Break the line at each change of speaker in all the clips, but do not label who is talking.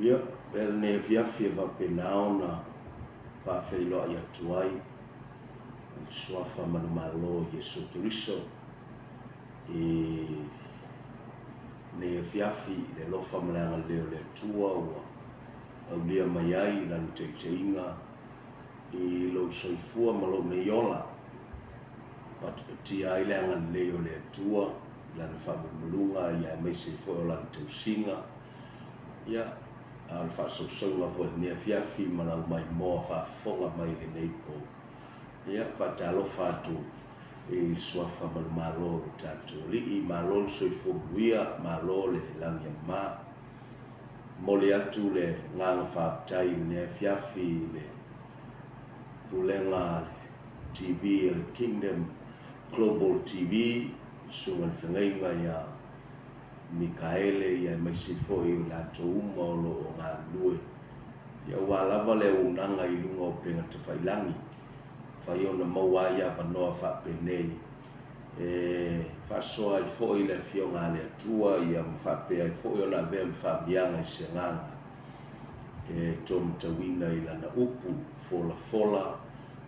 Ia, avea lenei afiafi e faapena ona faafeiloai atu ai i le Suafa manumalo o Iesu Keriso i lenei afiafi i le alofa ma le agalelei o le Atua ua aulia mai ai Lana taitaiga i lou soifua ma lou nei ola. Patipatia ai le agalelei o le Atua i Lana faamalumaluga ia aemaise ai foi o Lana tausiga. Ia, a o le faasausauga foi i lenei afiafi ma lau maimoa faafofoga mai i lenei po. Ia, faatalofa atu i le Suafa ma le Malo o lo tatou Alii, malo le soifua manuia, malo le lagi e mama. Momoli atu le agaga faafetai i lenei afiafi i le Pulega a le TV a le Kingdom Global TV, le Susuga i le Feagaiga ia Mikaele, ia aemaise foi o i latou uma o lo o galulue, ia aua lava le auaunaga i luga o upega tafailagi, mafai ona maua ai avanoa faapenei e faasoa ai foi le Afioga a le Atua, ia ma faapea ai foi ona avea ma faamiaga i se agaga e taumatauina i Lana upu folafola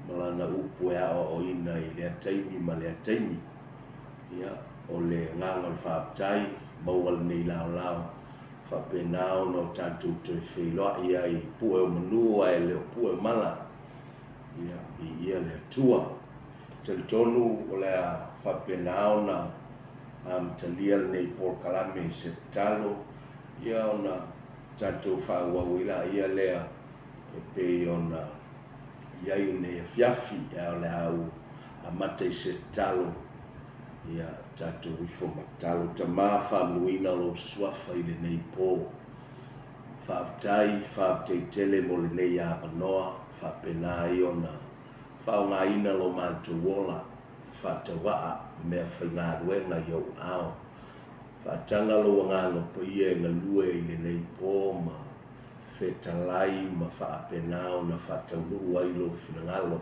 ma Lana upu e aoaoina i lea taimi ma lea taimi. Ia, o le agaga o le faafetai, maua lenei laolao, faapena ona o tatou toe feiloai ai i pue o manu ae le o pue o mala. Ia, viia le Atua. E talitonu o le a faapena ona amatalia lenei polokalame i se tatalo, ia ona tatou faaauau ai laia lea e pei ona i ai lenei afiafi, ae o le a ou amata i se tatalo, ia tatou ifo ma tatalo. Tama, faamanuina lou suafa i lenei po. Faafetai, faafetai tele mo lenei avanoa, faapena ai ona faaaogaina lo matou ola faatauaa meafaigaluega i ou ao. Faataga lou Agaga Paia e galue i lenei po ma fetalai ma faapena ona faataunuu ai lou finagalo.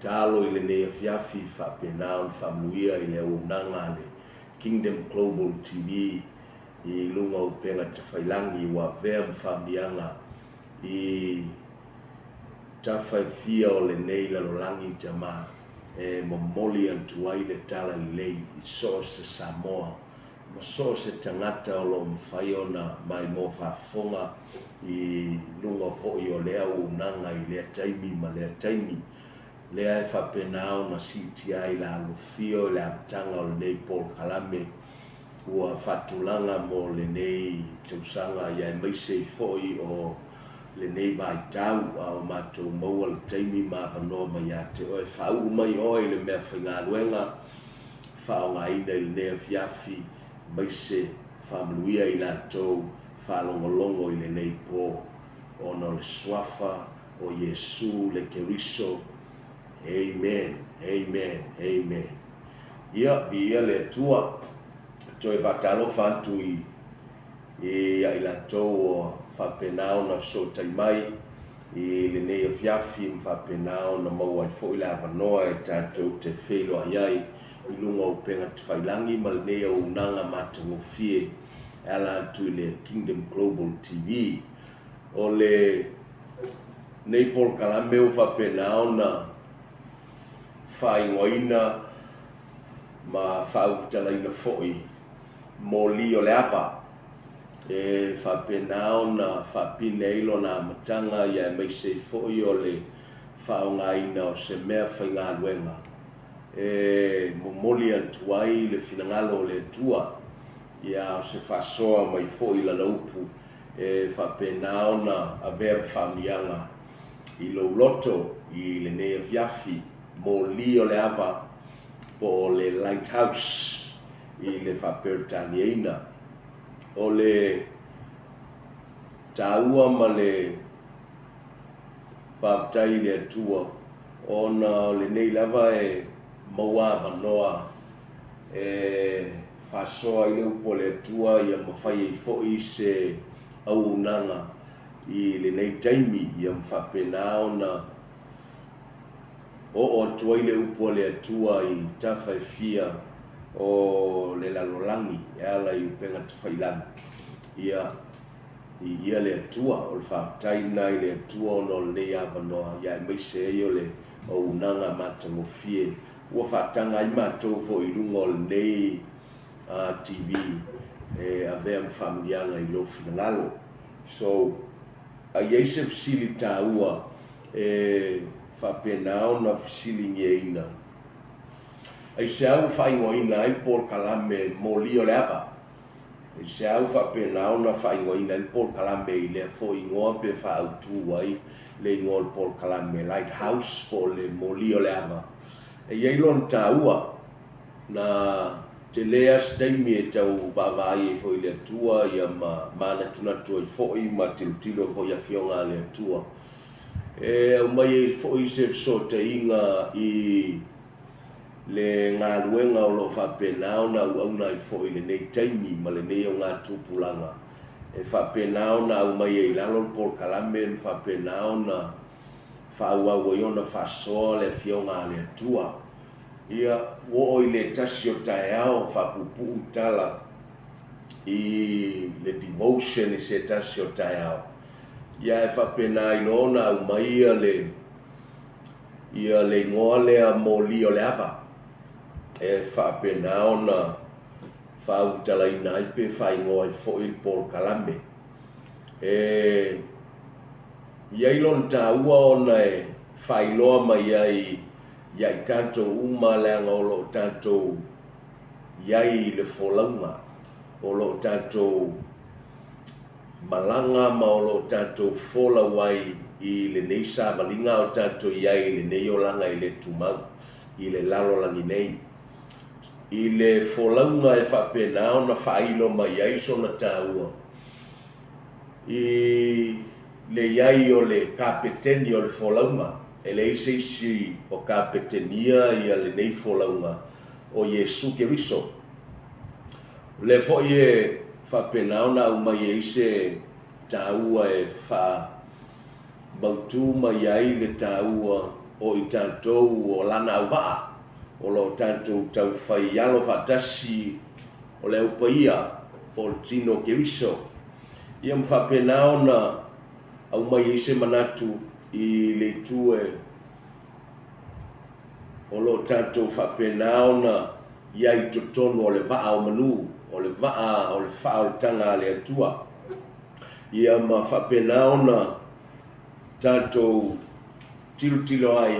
Tatalo i lenei afiafi faapena ona faamanuia i le auaunaga a le Kingdom Global TV i luga o upega tafailagi ua avea ma faamiaga i tafa e fia o lenei lalolagi Tama e momoli atu ai le tala lelei i so o se Samoa ma so o se tagata o lo o mafai ona maimoa faafofoga i luga foi o lea auaunaga i lea taimi ma lea taimi. Lea e faapena ona siitia ai le alofio i le amataga o lenei polokalame ua faatulaga mo lenei tausaga ia aemaise ai foi o lenei vaitau a o matou maua le taimi ma avanoa mai ia te oe. Faauu mai oe i le meafaigaluega faaaogaina i lenei afiafi aemaise faamanuia i latou faalogologo i lenei po ona o le Suafa o Iesu le Keriso. Amen. Amen. Amen. Ia, viia le Atua. Toe faatalofa atu i ia i latou ua faapena ona fesootai mai i lenei afiafi ma faapena ona maua ai foi le avanoa e tatou te feiloai ai i luga o upega tafailagi ma lenei auaunaga matagofie e ala atu i le Kingdom Global TV. O lenei polokalame ua faapena ona faaigoaina ma faaulutalaina foi moli o le ava e faapena ona faapine ai lona amataga ia aemaise ai foi o le faaaogaina o se mea faigaluega e momoli atu ai le finagalo o le Atua, ia o se faasoa mai foi i lana upu e faapena ona avea ma faamiaga i lou loto i lenei afiafi, moli o le ava po o le lighthouse i le faa-Peretaniaina. O le taua ma le faafetai i le Atua ona o lenei lava e maua avanoa e faasoa ai le upu a le Atua ia ma fai ai foi se auaunaga i lenei taimi ia ma faapena ona oo atu ai le upu a le Atua i tafa e fia o le lalolagi e ala i upega tafailagi. Ia. Viia le Atua, o le faafetai lena i le Atua ona o lenei avanoa, ia aemaise ai o le auaunaga matagofie ua faataga ai matou foi i luga o lenei TV e avea ma faamanuiaga i lou finagalo. So, a i ai se fesili taua e faapena ona fesiligiaina, aisea ua faaigoaina ai le polokalame Moli o le Ava? Aisea ua faapena ona faaigoaina ai le polokalame i lea foi igoa pe faaautu ai le igoa o le polokalame Lighthouse po o le Moli o le Ava? E i ai lona taua, na tele lava se taimi e tau vaavaai ai foi i le Atua ia ma manatunatu ai foi ma tilotilo ai foi i Afioga a le Atua. E aumai ai foi se fesootaiga i le galuega o lo o faapena ona auauna ai foi i lenei taimi ma lenei ogatupulaga, e faapena ona aumai ai i lalo le polokalame ma faapena ona faaauau ai ona faasoa le Afioga a le Atua. Ia, ua oo i le tasi o taeao faapuupuu tala i le devotion i se tasi o taeao, ia ae faapena ai loa ona aumai le Ia le igoa lea moli o le ava e faapena ona faaulutalaina ai pe faaigoa ai foi le polokalame. E i ai lona taua ona e faailoa mai ai ia i tatou uma leaga o lo o tatou i ai i le folauga, o lo o tatou malaga ma o lo o tatou folau ai i lenei savaliga a o tatou i ai i lenei olaga e le tumau i le lalolagi nei. I le folauga e faapena ona faailo mai ai sona taua i le i ai o le kapeteni o le folauga, e leai se isi o kapetenia ia lenei folauga, o Iesu Keriso. O lea foi e faapena ona aumai ai se taua e faamautu mai ai le taua o i tatou o Lana auvaa, o lo o tatou taufai alo faatasi o le Au Paia po o le Tino o Keriso. Ia ma faapena ona aumai ai se manatu i le itu e o lo o tatou faapena ona i ai i totonu o le vaa o manu, o le vaa o le faaolataga a le Atua. Ia ma faapena ona tatou tilotilo ai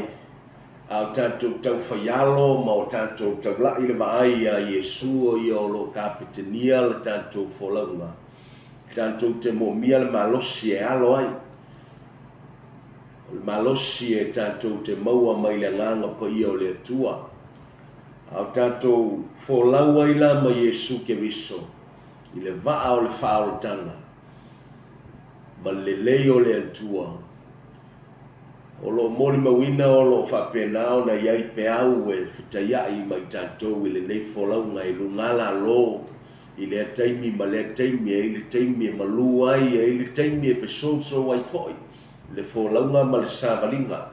a o tatou taufaialo ma o tatou taulai le vaai iā Iesu o Ia o lo o kapetenia le tatou folauga, tatou te moomia le malosi e alo ai. O le malosi e tatou te maua mai le Agaga Paia o le Atua. A o tatou folau ai la ma Iesu Keriso i le vaa o le faaolataga ma le lelei o le Atua, o lo o molimauina o lo o faapena ona i ai peau e fetaiai ma i tatou i lenei folauga i luga lalo i lea taimi ma lea taimi, e i ai le taimi e malu ai, e i ai le taimi e fesousou ai foi le folauga ma le savaliga.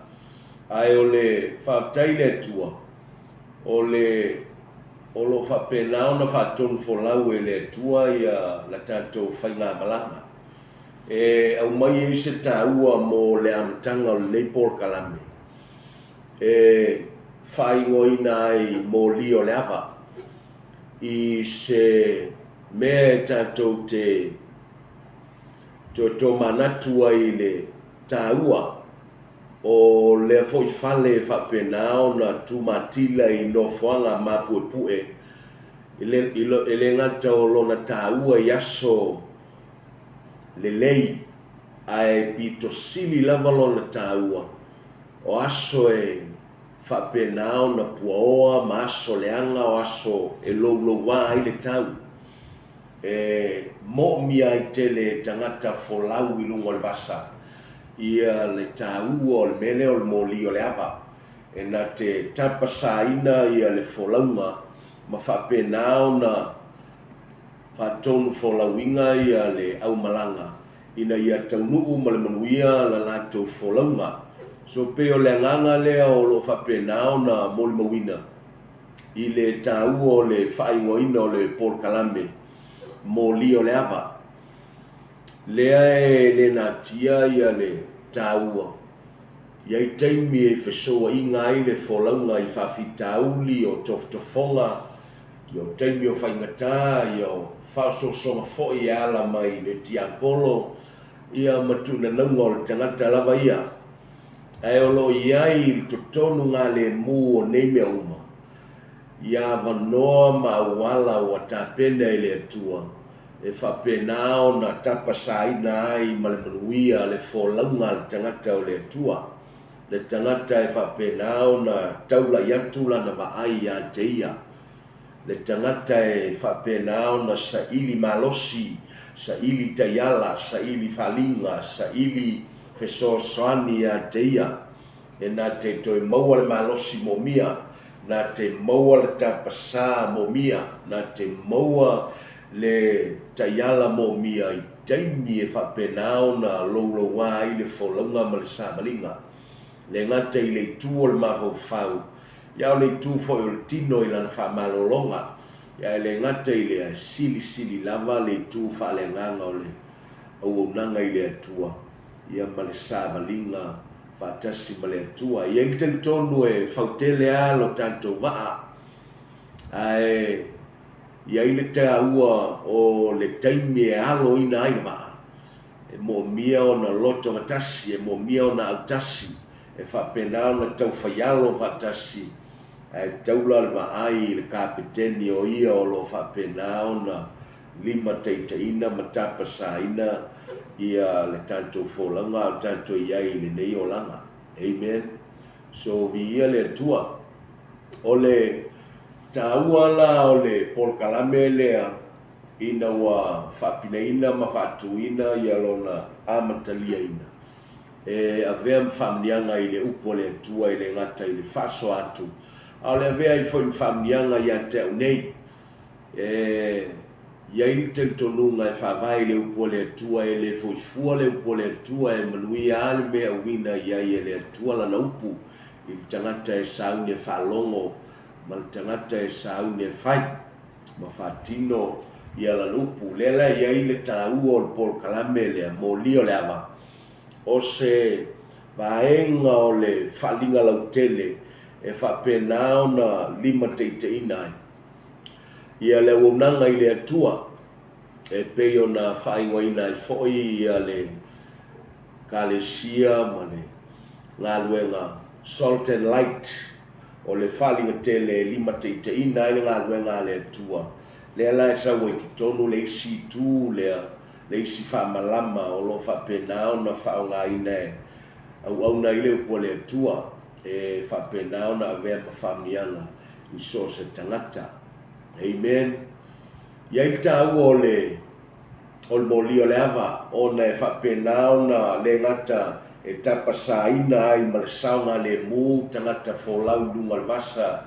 Ae o le faafetai i le Atua, o le o lo o faapena ona faatonufolau e le Atua ia la tatou faigamalaga, e aumai ai se taua mo le amataga o lenei polokalame, e faaigoaina ai moli o le ava, i se mea e tatou te toe tomanatu ai i le taua o lea foi fale e faapena ona tumatila i nofoaga mapuepue, e le gata o lona taua i aso lelei, ae pito sili lava lona taua o aso e faapena ona puaoa ma aso leaga o aso e louloua ai le tau. E moomia ai tele e tagata folau i luga o le vasa ia le taua o le mea lea o le moli o le ava, e na te tapasaina ia le folauga ma faapena ona faatonufolauina ia le aumalaga ina ia taunuu ma le manuia la latou folauga. So pei o le agaga lea o lo o faapena ona molimauina i le taua o le faaigoaina o le polokalame moli o le ava. Lea e le natia ia le taua, i ai taimi e fesouaiga ai le folauga i faafitauli o tofotofoga, ia o taimi o faigata, ia o faaosoosoga foi e ala mai le tiapolo, ia ma tuunanauga o le tagata lava ia. Ae o lo o i ai i totonu galemu o nei mea uma, ia avanoa ma auala ua tapena e le Atua e faapena ona tapasaina ai ma le manuia le folauga a le tagata o le Atua, le tagata e faapena ona taulai atu lana vaai ia te Ia, le tagata e faapena ona saili malosi, saili taiala, saili faaaliga, saili fesoasoani ia te Ia, e na te toe maua le malosi moomia, na te maua le tapasā moomia, na te maua le taiala moomia i taimi e faapena ona louloua ai le folauga ma le savaliga. Le gata i le itu o le mafaufau, ia a o le itu foi o le tino i lana faamalologa, ia e le gata i lea, e silisili lava le itu faaleagaga o le auaunaga i le Atua, ia ma le savaliga faatasi ma le Atua. E i ai le talitonu e fautele lava lo tatou vaa, ae i ai le taua o le taimi e aloina ai le vaa, e moomia ona lotogatasi, e moomia ona autasi, e faapena ona taufaialo faatasi, ae taula le vaai i le Kapeteni o ia o lo o faapena ona limataitaiina ma tapasaina ia le tatou folauga a o tatou i ai i lenei olaga. Amen. So viia le Atua. O le taua la o le polokalame lea ina ua faapinaina ma faatuina ia lona amataliaina e avea ma faamniaga i le upu a le Atua e le gata i le faasoa atu, a o le avea ai foi ma faamniaga ia te au nei. E i ai le talitonuga e faavae i le upu a le Atua, e le foi fua le upu a le Atua, e manuia lava le mea e auina i ai e le Atua lana upu i le tagata e sauni e faalogo ma le tagata e sauni e fai ma faatino ia lana upu. O lea la e i ai le taua o le polokalame lea, molia o le ava, o se vaega o le faaaliga lautele e faapena ona limataitaiina ai ia le auaunaga i le Atua, e pei ona faaigoaina ai foi ia le Kalesia ma le galuega Salt and Light, o le faaaliga tele e limataitaiina ai le galuega a le Atua, lea la e sau ai i totonu le isi itu lea, le isi faamalama o lo o faapena ona faaaogaina e auauna ai le upu a le Atua, e faapena ona avea ma faamiaga i so o se tagata. Amen. I ai le taua o le o le moli o le ava, ona e faapena ona le gata e tapasaina ai ma le saogalemu tagata folau i luga o le vasa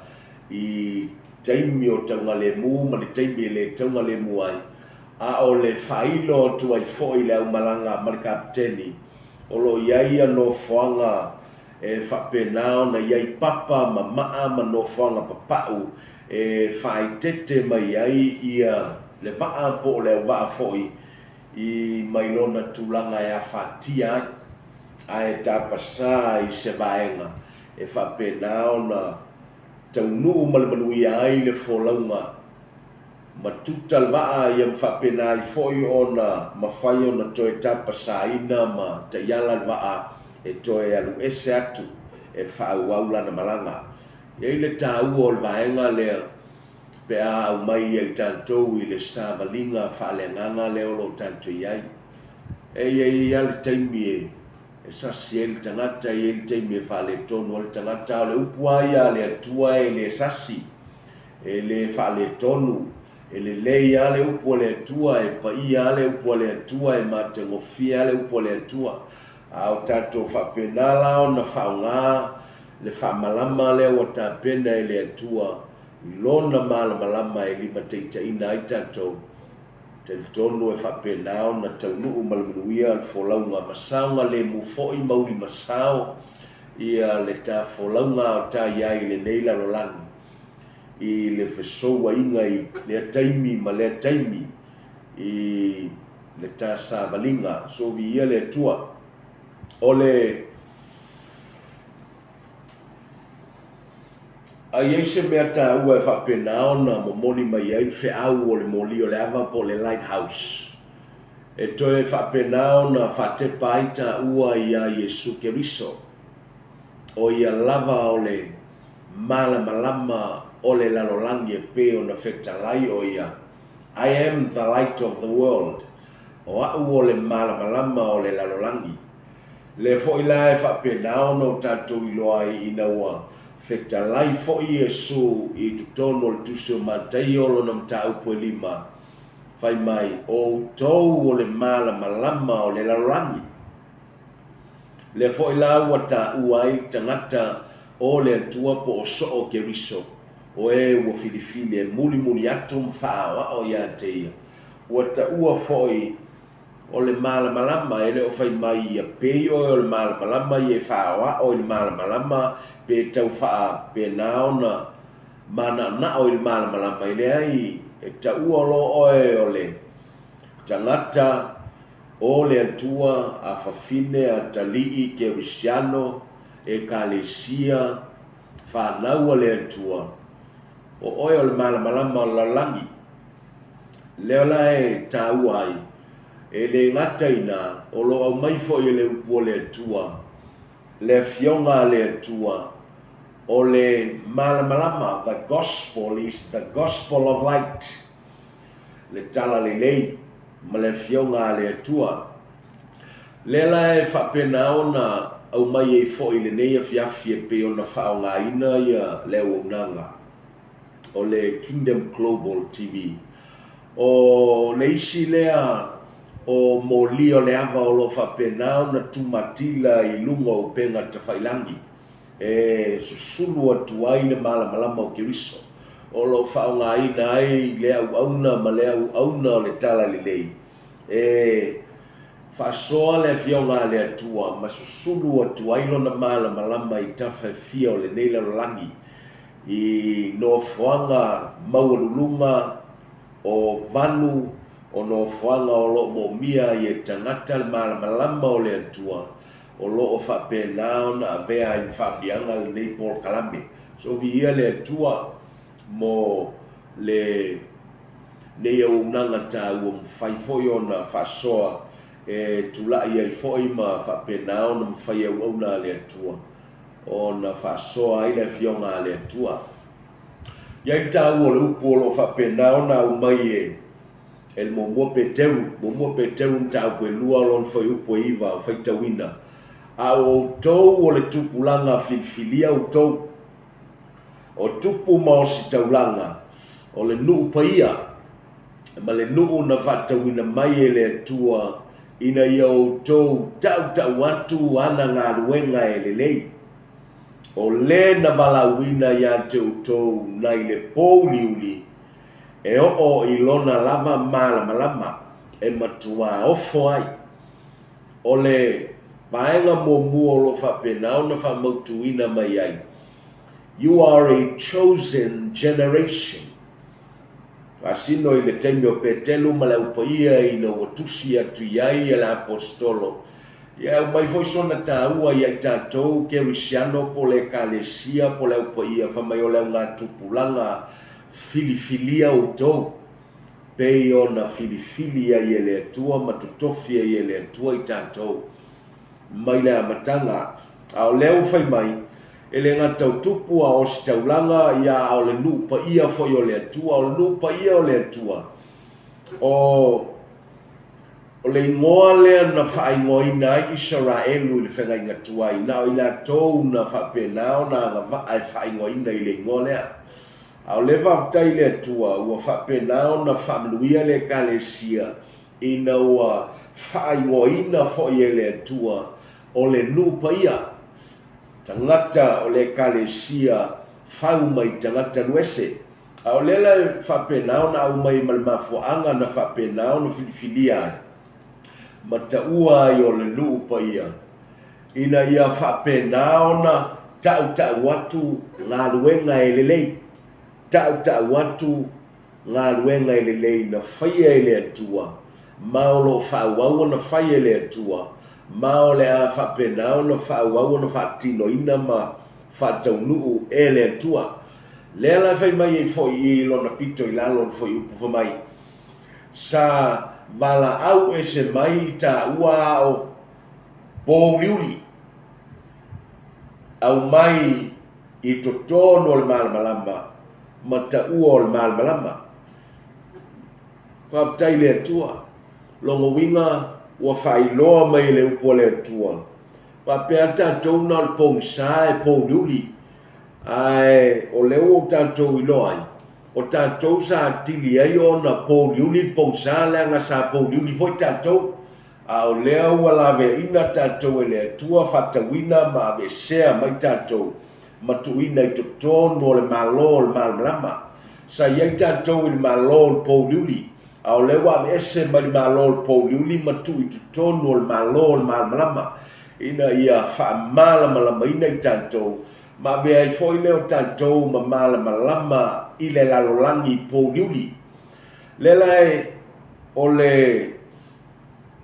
i taimi o taugalemu ma le taimi e le taugalemu ai, a o le faailo atu ai foi i le aumalaga ma le kapeteni o lo o i ai ia nofoaga e faapena ona i ai papa ma maa ma nofoaga papau e faaeteete mai ai ia le vaa po o le auvaa foi i mai lona tulaga e afatia ai, ae tapasā i se vaega e faapena ona taunuu ma le manuia ai le folauga ma tuta le vaa ia ma faapena ai foi ona mafai ona toe tapasaina ma taiala le vaa e toe alu ese atu e faaauau lana malaga. E i ai le taua o le vaega lea pe a aumai ia i tatou i le savaliga faaleagaga lea o lo o tatou i ai. E i ai lava le taimi e sasi ai le tagata, e i ai le taimi e faaletonu ai le tagata, a o le upu lava ia a le Atua e le sasi. E le faaletonu, e lelei lava le upu a le Atua, e paia lava le upu a le Atua, e matagofie lava le upu a le Atua. A o tatou faapena la ona faaaoga le faamalama lea ua tapena e le Atua i Lona malamalama e limataitaiina ai tatou, talitonu e faapena ona taunuu ma le manuia le folauga ma saogalemu foi ma ulimasao ia le ta folauga a o ta i ai i lenei lalolagi. I le fesouaiga i lea taimi ma lea taimi i le ta savaliga. So viia le Atua. O le A i ai se mea taua e faapena ona momoli mai ai le feau o le moli o le ava po o le lighthouse, e toe faapena ona faatepa ai taua iā Iesu Keriso, o ia lava o le malamalama o le lalolagi e pei ona fetalai o ia, I am the light of the world, o a'u o le malamalama o le lalolagi. Lea foi la e faapena ona o tatou iloa ai ina ua fetalai foi Iesu i totonu o le Tusi o Mataio lona mataupu e lima, fai mai, O outou o le malamalama o le lalolagi. Lea foi la ua taua ai le tagata o le Atua po o soo Keriso, o e ua filifili e mulimuli atu ma faaoao ia te ia. Ua taua foi O le malamalama, e le o fai mai ia pei oe o le malamalama ia e faaoao i le malamalama pe tau faapena ona manaonao i le malamalama, e leai, e taua loa oe o le tagata o le Atua, a fafine, a talii, kerisiano, ekalesia, fanau a le Atua, o oe o le malamalama o le lalolagi. Lea la e taua ai, e le gata i ina, o lo o aumai foi e le Upu o le Atua, le Afioga a le Atua, o le malamalama, the gospel is the gospel of light, le Tala Lelei ma le Afioga a le Atua. Lea la e faapena ona aumai ai foi i lenei afiafi e pei ona faaaogaina ia le auaunaga. o le Kingdom Global TV. O le isi lea o moli o le ava o lo o faapena ona tumatila i luga o upega tafailangi e susulu atu ai le malamalama o Keriso, o lo o faaaogaina ai le auauna ma le auauna o le Talalelei e faasoa le Afioga a le Atua ma susulu atu ai lona malamalama i tafa e fia o lenei lalolagi. I nofoaga maualuluga o vanu, o nofoaga o lo o moomia ai e tagata le malamalama o le Atua, o lo o faapena ona avea ai ma faamiaga lenei polokalame. So viia le Atua mo le nei auaunaga taua mafai foi ona faasoa e tulai ai foi ma faapena ona mafai e auauna a le Atua ona faasoa ai le Afioga a le Atua. I ai le taua o le upu o lo o faapena ona aumai e e le muamua Peteru, muamua Peteru mataupu e lua o lona fuaiupu e iva, faitauina, A o outou o le tupulaga filifilia outou, o tupu ma ositaulaga, o le nuu paia, ma le nuu na faatauina mai e le Atua ina ia outou tautau atu ana galuega e lelei. O le na valaauina ia te outou nai le pōuliuli, e oo i lona lava malamalama e matuā ofo ai. O le vaega muamua o lo o faapena ona faamautuina mai ai, You are a chosen generation. Faasino i le taimi o Petelu ma le Au Paia ina ua tusi atu i ai e le Aposetolo, ia e aumai foi sona taua ia i tatou Kerisiano po o le Ekalesia po o le Au Paia, fai mai o le augatupulaga filifilia outou, pei ona filifili ai e le Atua ma totofi ai e le Atua i tatou. Mai le amataga, a o lea ua fai mai, e le gata o tupu a o ositaulaga, ia a o le nuu paia foi o le Atua, o le nuu paia o le Atua, o, o le igoa lea na faaigoaina ai Isaraelu i le fegaiga tuai, na o i latou na faapena ona agavaa e faaigoaina i le igoa lea. A o lea faafetai i le Atua ua faapena ona faamanuia le Ekalesia ina ua faaigoaina foi e le Atua o le nuu paia, tagata o le Ekalesia fau mai tagata luese. A o lea la e faapena ona aumai ma le mafuaaga na faapena ona filifilia ai ma taua ai o le nuu paia, ina ia faapena ona tautau atu galuega e lelei, tautau atu galuega e lelei na faia e le Atua. ma o lo o faaauau ona fai e le Atua, ma o le a faapena ona faaauau ona faatinoina ma faataunuu e le Atua. Lea la e fai mai ai foi i lona pito i lalo o le fuaiupu fai mai, Sa valaau ese mai i taua ao pouliuli, aumai i totonu o le malamalama ma taua o le malamalama. Faafetai i le Atua. Lona uiga ua faailoa mai e le upu a le Atua, faapea tatou na o le pogisa e pouliuli, ae o lea ua tatou iloa ai, o tatou sa atili ai ona pouliuli le pogisa leaga sa pouliuli foi tatou, a o lea ua laveaiina tatou e le Atua faatauina ma aveesea mai tatou ma tuuina i totonu o le Malo o le Malamalama. Sa i ai tatou i le Malo o le pouliuli, a o lea ua aveese mai le Malo o le pouliuli ma tuu i totonu o le Malo o le Malamalama, ina ia faamalamalamaina i tatou ma avea ai foi lea o tatou ma malamalama i le lalolagi pouliuli. Lea la o le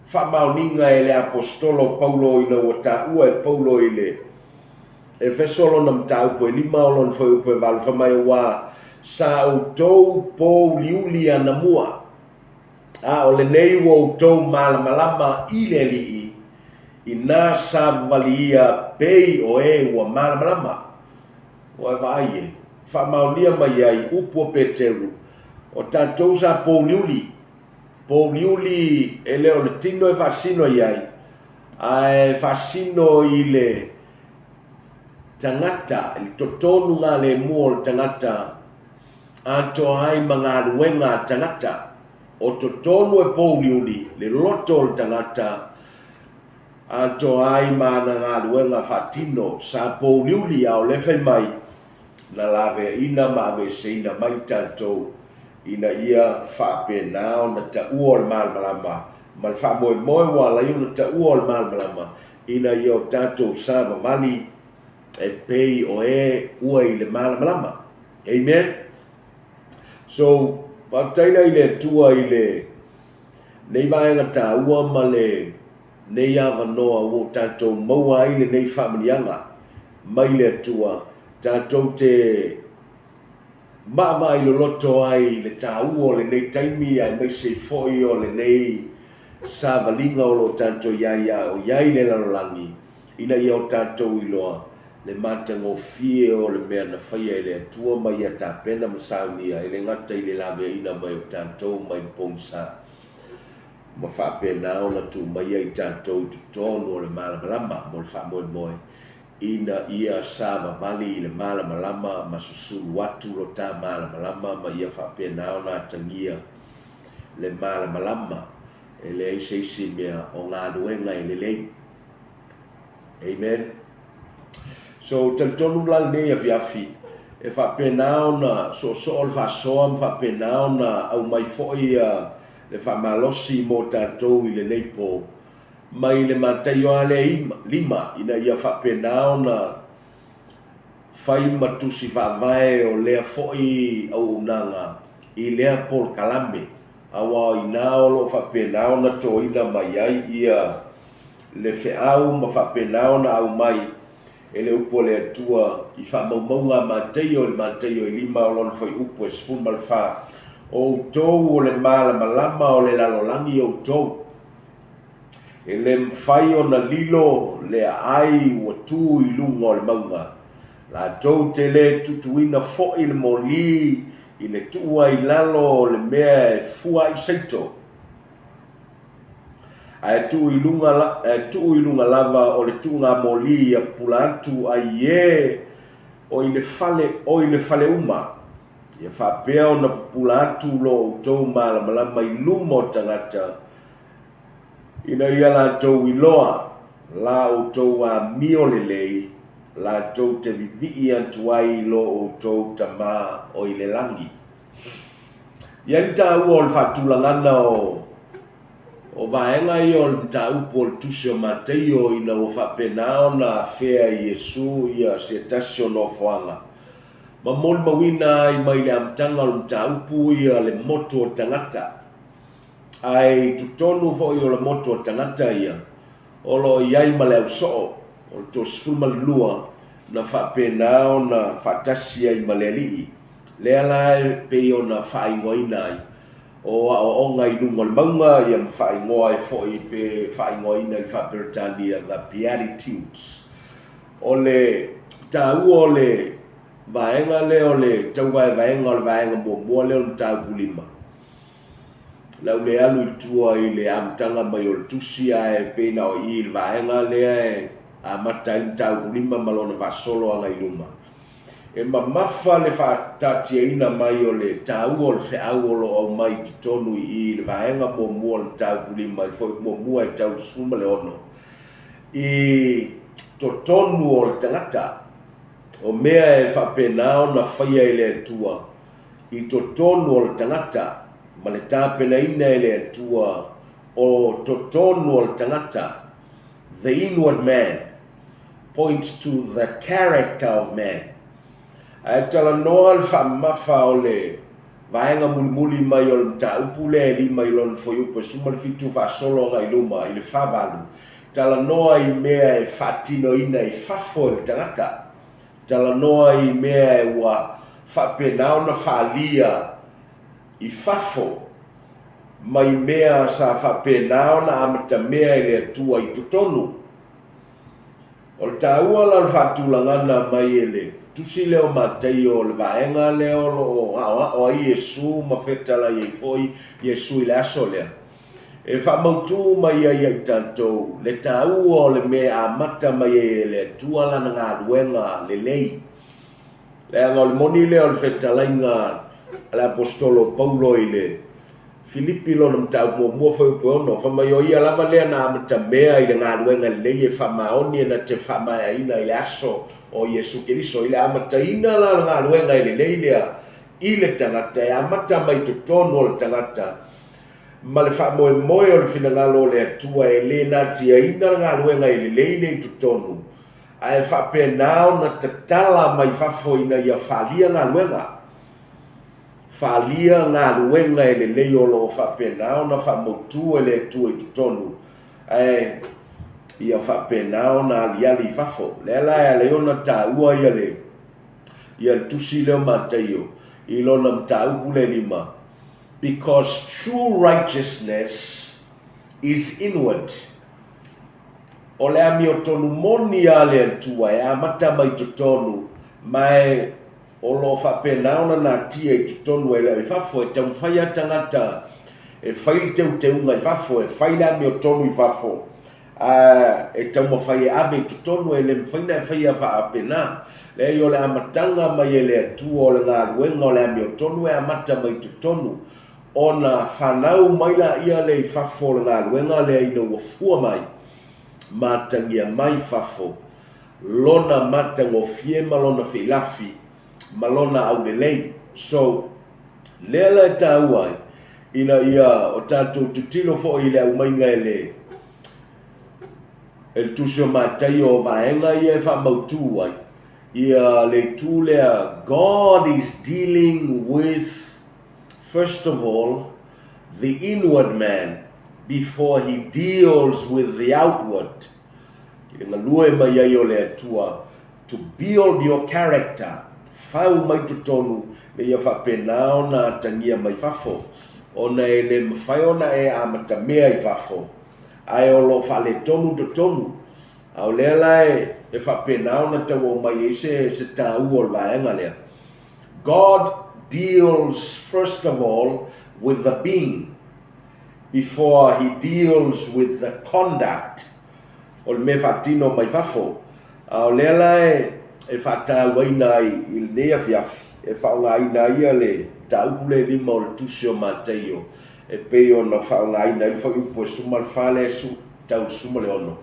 faamaoniga e le Aposetolo o Paulo ina ua taua e Paulo i le Efeso lona mataupu e 5 o lona fuaiupu e 8, fai mai, Auā sa outou pouliuli anamua, a o lenei ua outou malamalama i le Alii, inā savavali ia pei o e ua malamalama. Ua e vaai e, faamaonia mai ai upu a Peteru, o tatou sa pouliuli, pouliuli e le o le tino e faasino i ai, ae faasino i le tagata, i le totonu galemu o le tagata, atoa ai ma galuega a tagata. O totonu e pouliuli le loto o le tagata, atoa ai ma ana galuega faatino. Sa pouliuli a o lea fai mai, na laveaiina ma aveeseina mai tatou ina ia faapena ona taua o le malamalama ma le faamoemoe ua ala ai ona taua o le malamalama ina ia o tatou savavali e pei o e ua i le malamalama. Amen. So, faafetai la i le Atua i le nei vaega taua ma le nei avanoa ua o tatou maua ai lenei faamanuiaga mai le Atua, tatou te Maavaai loloto ai le taua o lenei taimi aemaise foi o lenei savaliga o lo o tatou i ai a o i ai le lalolagi, ina ia o tatou iloa le matagofie o le mea na faia e le Atua ma ia tapena ma saunia, e le gata i le laveaiina mai o tatou mai le pogisa, ma faapena ona tuu maia i tatou i totonu o le malamalama mo le faamoemoe. Ina ia savavali i le malamalama ma susulu atu lo ta malamalama ma ia faapena ona atagia le malamalama, e leai se isi mea o galuega e lelei. Amen. So, talitonu la lenei afiafi, e faapena ona soosoo le faasoa ma faapena ona aumai foi le faamalosi mo tatou i lenei po. mai le Mataio lava lea 5, ina ia faapena ona fai ma tusi faavae o lea foi auaunaga i lea polokalame, aua o i ina o lo o faapena ona toina mai ai ia le feau ma faapena ona aumai e le upu a le Atua i faamaumauga a Mataio i le Mataio e 5 o lona fuaiupu e 14, O outou o le malamalama o le lalolagi outou. E le mafai ona lilo le aai ua tu i luga o le mauga. Latou te le tutuina foi le moli i le tuua i lalo o le mea e fua ai saito, ae tuu i luga, ae tuu i luga lava o le tuuga moli ia pupula atu ai e o i le fale, o i le fale uma. Ia faapea ona pupula atu lo outou malamalama i luma o tagata, Ina ia latou iloa la outou amio lelei, latou te vivii atu ai i lo outou Tama o i le lagi. I ai le taua o le faatulagana o o vaega ia o le mataupu o le Tusi o Mataio ina ua faapena ona afea e Iesu ia se tasi o nofoaga ma molimauina ai mai le amataga o le mataupu ia le motu o tagata. Ae i totonu foi o le motu o tagata ia, o lo o i ai ma le ausoo o le 32 na faapena ona faatasi ai ma le Alii, lea la e pei ona faaigoaina ai o aoaoga i luga o le mauga ia ma faaigoa ai foi pe faaigoaina i le faa-Peretania The Beatitudes. O le taua o le vaega lea o le tauvaevaega o le vaega muamua lea o le mataupu 5, O le a ou le alu i tua i le amataga mai o le tusi ae pei na o i i le vaega lea e amata ai le mataupu 5 ma lona faasolo agai i luma. E mamafa le faataatiaina mai o le taua o le feau o lo o aumai i totonu i i i le vaega muamua o le mataupu 5 i le fuaiupu muamua e tau i le 16 i totonu o le tagata o mea e faapena ona faia e le Atua i totonu o le tagata ma le tapenaina e le Atua o totonu o le tagata, the inward man points to the character of man. Ae talanoa le faamamafa o le vaega mulimuli mai o le mataupu lea e 5 i lona fuaiupu e 17 faasolo agai luma i le 48, talanoa i mea e faatinoina i fafo e le tagata. Talanoa i mea ua faapena ona faaalia i fafo mai mea sa faapena ona amatamea e le Atua i totonu. O le taua la o le faatulagana mai e le Tusi lea o Mataio o le vaega lea o lo o aoao ai Iesu ma fetalai ai foi Iesu i le aso lea, E faamautū mai ai ia i tatou le taua o le mea e amata mai ai e le Atua Lana galuega lelei. Leaga o le moni lea o le fetalaiga a le Aposetolo o Paulo i le Filipi lona mataupu muamua fuaiupu e 6, fai mai o ia lava lea na amatamea i le galuega lelei e faamaoni e na te faamaeaina i le aso o Iesu Keriso. I le amataina la o le galuega e lelei lea i le tagata, e amata mai totonu o le tagata, ma le faamoemoe o le finagalo o le Atua e le natiaina le galuega e lelei lea i totonu, ae faapena ona tatala mai fafo ina ia falia galuega. Falia galuega e lelei o lo o faapena ona faamautu e le Atua i totonu, ae ia faapena ona aliali i fafo. Lea la e ala ai ona taua ia le ia le tusi lea o Mataio i lona mataupu lea e 5, Because true righteousness is inward. O le amiotonu moni a le Atua e amata mai totonu, ma e o lo o faapena ona natia i totonu e le o i fafo, e taumafai a tagata e fai le teuteuga i fafo, e fai le amiotonu i fafo, a e taumafai e ave i totonu, e le mafai ona e faia faapena. Leai, o le amataga mai e le Atua o le galuega o le amiotonu e amata mai i totonu, ona fanau mai laia lea i fafo o le galuega lea ina ua fua mai, matagia mai fafo lona matagofie ma lona feilafi ma lona aulelei. So, lea la e taua ai, ina ia o tatou tilotilo foi i le aumaiga e le e le Tusi o Mataio o vaega ia e faamautu ai ia le itu lea God is dealing with first of all the inward man before he deals with the outward. I le galue mai ai o le Atua to build your character, fau mai totonu me ia faapena ona atagia mai fafo, ona e le mafai ona e amatamea i fafo, ae o lo o faaletonu totonu. A o lea la e faapena ona tau aumai ai se, se taua o le vaega lea. God deals first of all with the being before he deals with the conduct. O le mea faatino mai fafo. A o lea la e faatauaina ai i lenei afiafi, e faaaogaina ai le mataupu lea e 5 o le Tusi o Mataio e pei ona faaaogaina ai le fuaiupu e 14 lea e tau i le 16,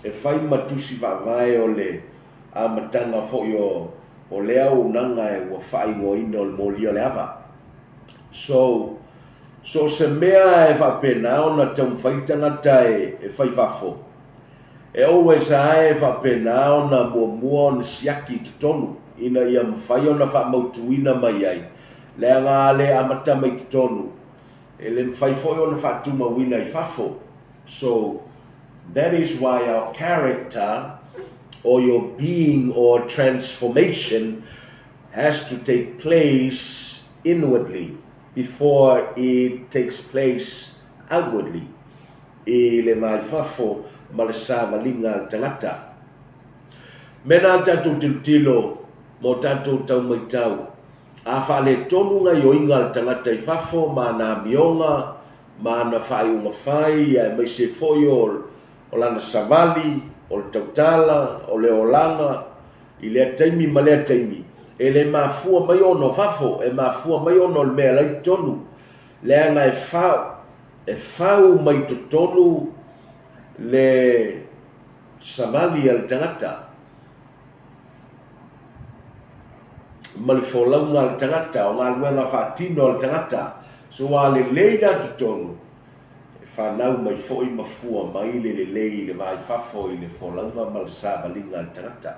e fai ma tusi faavae o le amataga foi o lea auaunaga e ua faaigoaina o le molia o le ava. So, so o se mea e faapena ona taumafai le tagata e fai fafo, E always lava e faapena ona muamua ona siaki i totonu ina ia mafai ona faamautuina mai ai, leaga a le amata mai totonu, E le mafai foi ona faatumauina i fafo. So, that is why our character or your being or transformation has to take place inwardly before it takes place outwardly, i le va i fafo ma le savaliga a le tagata. Mena a tatou tilotilo ma o tatou tau maitau, a faaletonu gaioiga a le tagata i fafo ma ana amioga ma ana faaiuga fai aemaise foi o lana savali, o le tautala, o le olaga, i lea taimi ma lea taimi, e le mafua mai ona o fafo, e mafua mai ona o le mea la i totonu, leaga e fau, e fau mai totonu le savali a le tagata ma le folauga a le tagata, o galuega faatino a le tagata. So a lelei la totonu, e fanau mai foi ma fua mai le lelei i le va i fafo i le folauga ma le savaliga a le tagata.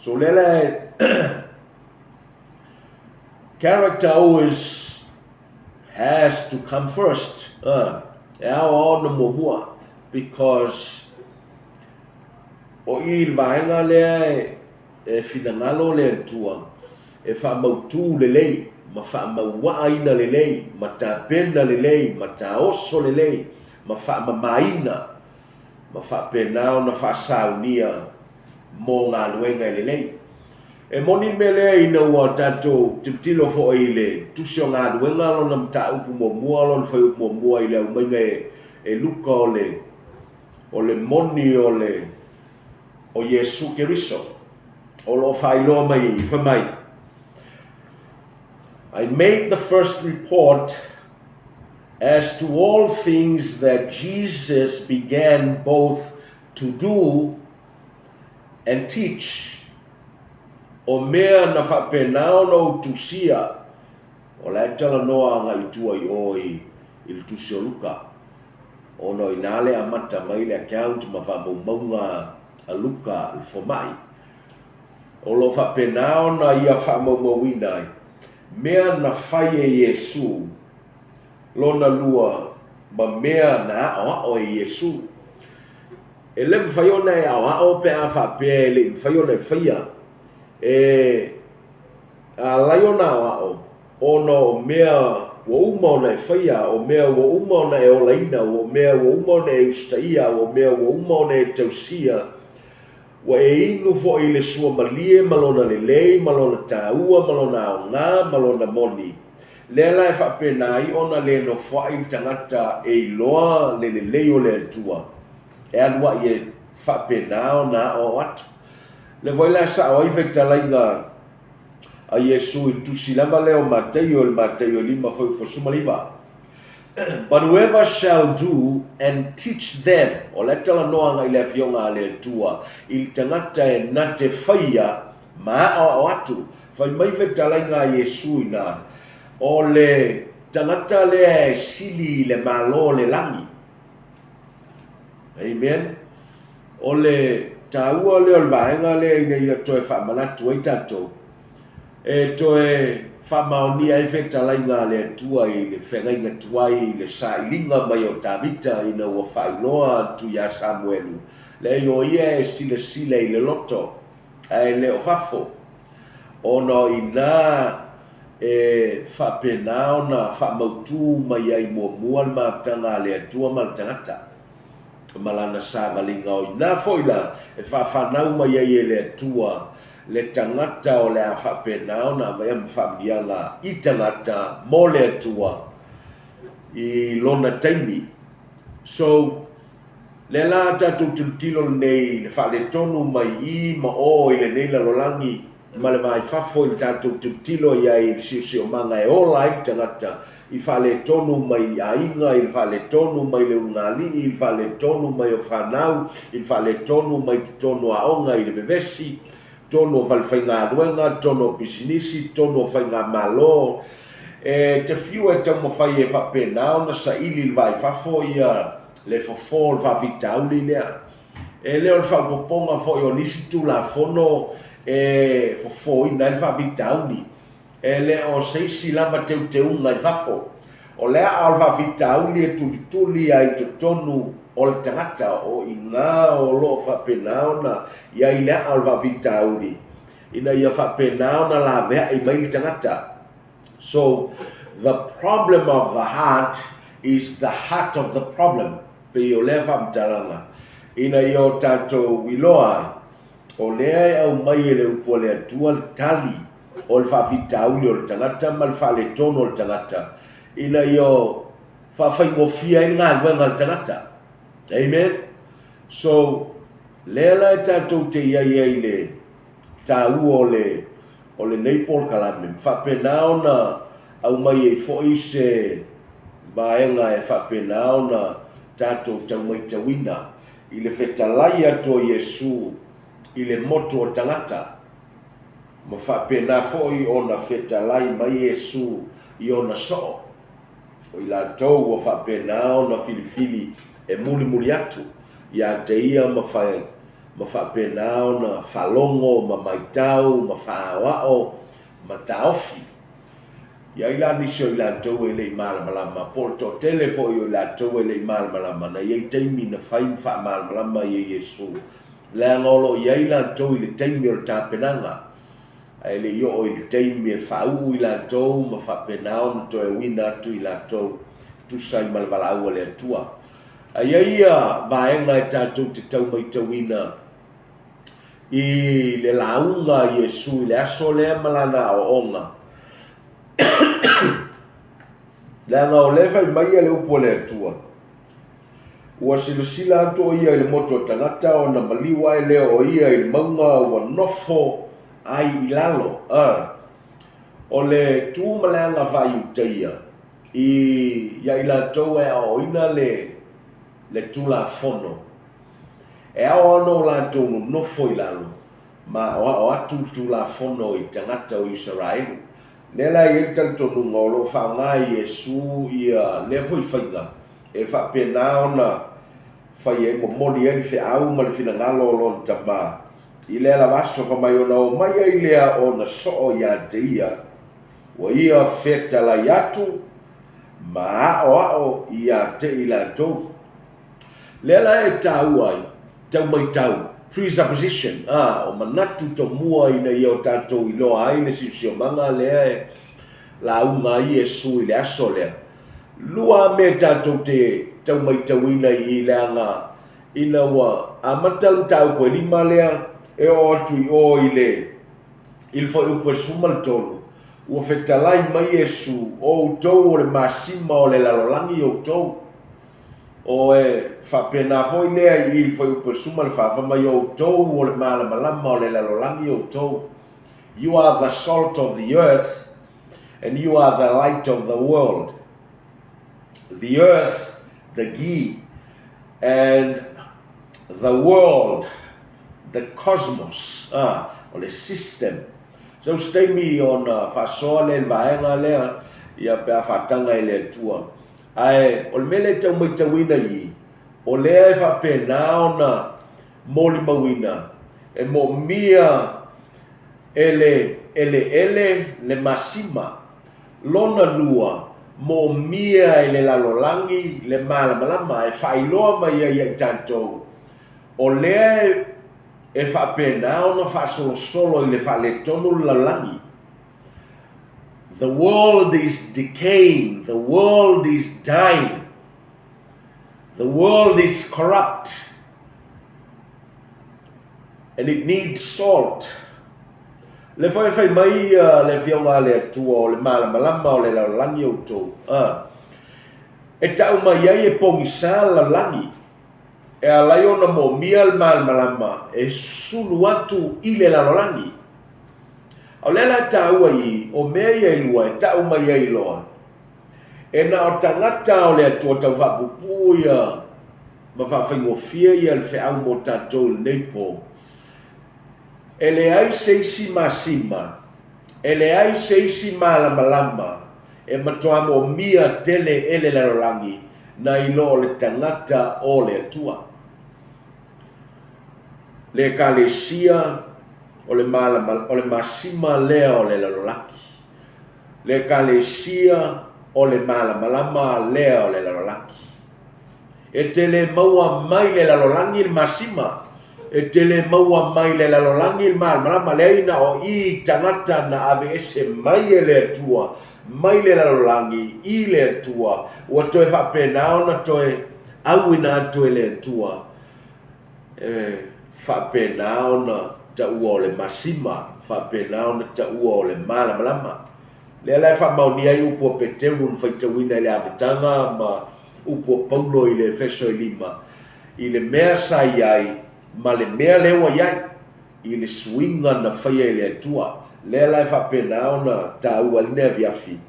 So lea la character always has to come first. E ao ona muamua because o i le vaega lea e finagalo le Atua e faamautū lelei ma faamauaaina lelei ma tapena lelei ma taoso lelei ma faamamaina ma faapena ona faasaunia mo galuega e lelei. E moni le mea lea ina ua tatou tilotilo foi i le Tusi o Galuega lona mataupu muamua, lona fuaiupu muamua i le aumaiga e Luka o le o le moni o le o Iesu Keriso o lo o faailoa mai i i, fai mai, I made the first report as to all things that Jesus began both to do and teach. O mea na faapena ona ou tusia, o la e talanoa agai i tua i o i le Tusi o Luka. Ona o i ina le amata mai le account ma faamaumauga a Luka le fomai. O lo o faapena ona ia faamaumauina ai mea na fai e Iesu lona lua ma mea na aoao e Iesu. E le mafai ona e aoao pe a faapea e le i mafai ona e faia. E alai ona aoao ona o mea ua uma ona e faia, o mea ua uma ona e olaina, o mea ua uma ona e usitaia, o mea ua uma ona e tausia, ua e inu foi i le suamalie ma lona lelei, ma lona taua, ma lona aoga, ma lona moni. Lea la e faapena ai ona le nofoai le tagata e iloa le lelei o le Atua, e alu ai e faapena ona aoao atu. Lea foi la e sao ai fetalaiga a Iesu i le tusi lava lea o Mataio i le Mataio 5 fuaiupu 19. But whoever shall do and teach them, o la e talanoa agai i le Afioga a le Atua i le tagata e na te faia ma aoao atu. Fai mai fetalaiga a Iesu ina, o le tagata lea e sili i le Malo o le lagi. Amen. O le taua lea o le vaega lea ina ia toe faamanatu ai tatou, e toe faamaonia ai fetalaiga a le Atua i le feagaiga tuai i le sailiga mai o Tavita ina ua faailoa atu iā Samuelu, leai o ia e silasila i le loto ae le o fafo, ona o inā e faapena ona faamautū mai ai muamua le mataga a le Atua ma le tagata. ma lana savaliga o inā foi la e faafanau mai ai e le Atua le tagata o le a faapena ona avaea ma faamanuiaga i tagata mo le Atua i lona taimi. So, lea la tatou tilotilo lenei i le faaletonu mai i ma o i lenei lalolagi ma le va i fafo i le tatou tilotilo i ai i le siosiomaga e ola ai le tagata i faaletonu mai i aiga, i le faaletonu mai le ulugalii, i le faaletonu mai o fanau, i le faaletonu mai totonu o aoga, i le vevesi, totonu o falefaigaluega, totonu o pisinisi, totonu o faigamalo. E te fiu e taumafai e faapena ona saili i le va i fafo ia le fofo o le faafitauli lea. E le o le faaopoopoga foi o nisi Tulafono e fofoina ai le faafitauli. E le o se isi lava teuteuga i fafo. O le a'a o le faafitauli e tulituli ai i totonu o le tagata, o i ina o lo o faapena ona i ai le a'a o le faafitauli, ina ia faapena ona laveai mai le tagata. So, the problem of the heart is the heart of the problem, pei o lea faamatalaga, ina ia o tatou iloa ai, o lea e aumai e le Upu a le Atua le tali o le faafitauli o le tagata ma le faaletonu o le tagata, ina ia faafaigofie ai le galuega a le tagata. Amen? So, lea la e tatou te i ai ai i le taua o le o lenei polokalame, ma faapena ona aumai ai foi se vaega e faapena ona tatou tau maitauina i le fetalai atu o Iesu i le motu o tagata, ma faapena foi ona fetalai mai Iesu i ona soo, o i latou ua faapena ona filifili e mulimuli atu ia te ia ma ma faapena ona faalogo ma maitau ma faaoao ma taofi. I ai la nisi o i latou e le i malamalama, po o le toatele foi o i latou e le i malamalama, na i ai taimi na fai ma faamalamalama ai e Iesu, leaga o lo o i ai latou i le taimi o le tapenaga, ae le i oo i le taimi e faauu i latou ma faapena ona toe uina atu i latou e tusa ai ma le valaau a le Atua. A i ai ia vaega e tatou te tau maitauina i le lauga a Iesu i le aso lea ma lana aoaoga, leaga o lea e fai mai ia le upu a le Atua, Ua silasila atu o ia i le motu o tagata ona maliu ae lea o ia i le mauga ua nofo ai i lalo. A O le tu ma le aga faa-Iutaia i ia i latou e aoaoina le le Tulafono, e ao ona o latou nonofo i lalo ma aoao atu le Tulafono i tagata o Isaraelu. Lea la e i ai le talitonuga o lo o faaaoga e Iesu ia lea foi faiga e faapena ona fai ai, momoli ai le feau ma le finagalo o lona Tama i lea lava aso, fai mai ona omai ai lea ona soo ia te ia, ua ia fetalai atu ma aoao ia te i latou. Lea la e taua ai, tau maitau, presupposition, a, o manatu tomua ina ia o tatou iloa ai le siosiomaga lea e lauga ai Iesu i le aso lea. Lua mea tatou te tau maitauina i i leaga ina ua amata le mataupu e lima lea e oo atu i o i le i le fuaiupu e 13, ua fetalai mai Iesu, O outou o le masima o le lalolagi outou. O e faapena foi lea i i le fuaiupu e 14, fai mai, O outou o le malamalama o le lalolagi outou. You are the salt of the earth and you are the light of the world. The earth, the gi, and the world, the cosmos, ah, o le system. So se taimi ona faasoa lea i le vaega lea, ia pe a faataga e le Atua. Ae o le mea lea e tau maitauina i i, o lea e faapena ona molimauina, e moomia e le eleele le masima, lona lua, moomia e le lalolagi le malamalama e faailoa mai ai ia i tatou, o lea e faapena ona faasolosolo i le faaletonu le lalolagi. The world is decaying, the world is dying, the world is corrupt and it needs salt. Le foi e fai mai le Afioga a le Atua o le malamalama o le lalolagi outou. E tau mai ai e pogisa le lalolagi. E ala ai ona moomia le malamalama e sulu atu i le lalolagi. A o lea la e taua i i, o mea ia e lua e tau mai ai loa, e na o tagata o le Atua tau faapuupuu ia ma faafaigofie ia le feau mo tatou i lenei po. E leai se isi masima, e leai se isi malamalama e matuā moomia tele e le lalolagi nai lo o le tagata o le Atua. Le Ekalesia o le malama, o le masima lea o le lalolagi. Le Ekalesia. O le malamalama lea o le lalolagi. E te le maua mai le lalolagi le masima, e te le maua mai le lalolagi le malamalama, leai na o i tagata na aveese mai e le Atua, mai le lalolagi i le Atua, ua toe faapena ona toe auina atu e le Atua, e faapena ona taua o le masima, faapena ona taua o le malamalama. Lea la e faamaonia ai upu a Peteru na faitauina i le amataga ma upu a Paulo i le Efeso e lima, i le mea sa i ai ma le mea lea ua i ai, i le suiga na faia e le Atua. Lea la e faapena ona taua ai lenei afiafi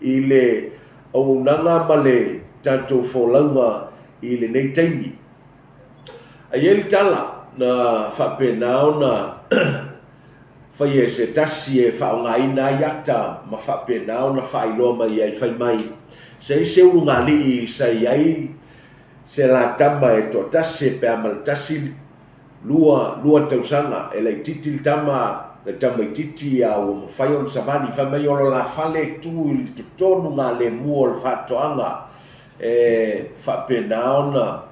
i le auaunaga ma le tatou folauga i lenei taimi. A i ai le tala na faapena ona faia e se tasi e faaaogaina ai ata ma faapena ona faailoa mai ai, fai mai, Se i se ulugalii sa i ai se la tama e toatasi pe a ma le tasi, lua, lua tausaga, e laitiiti le tama, le tamaitiiti a ua mafai ona savali, fai mai o lo la fale e tu i le totonu galemu o le faatoaga e faapena ona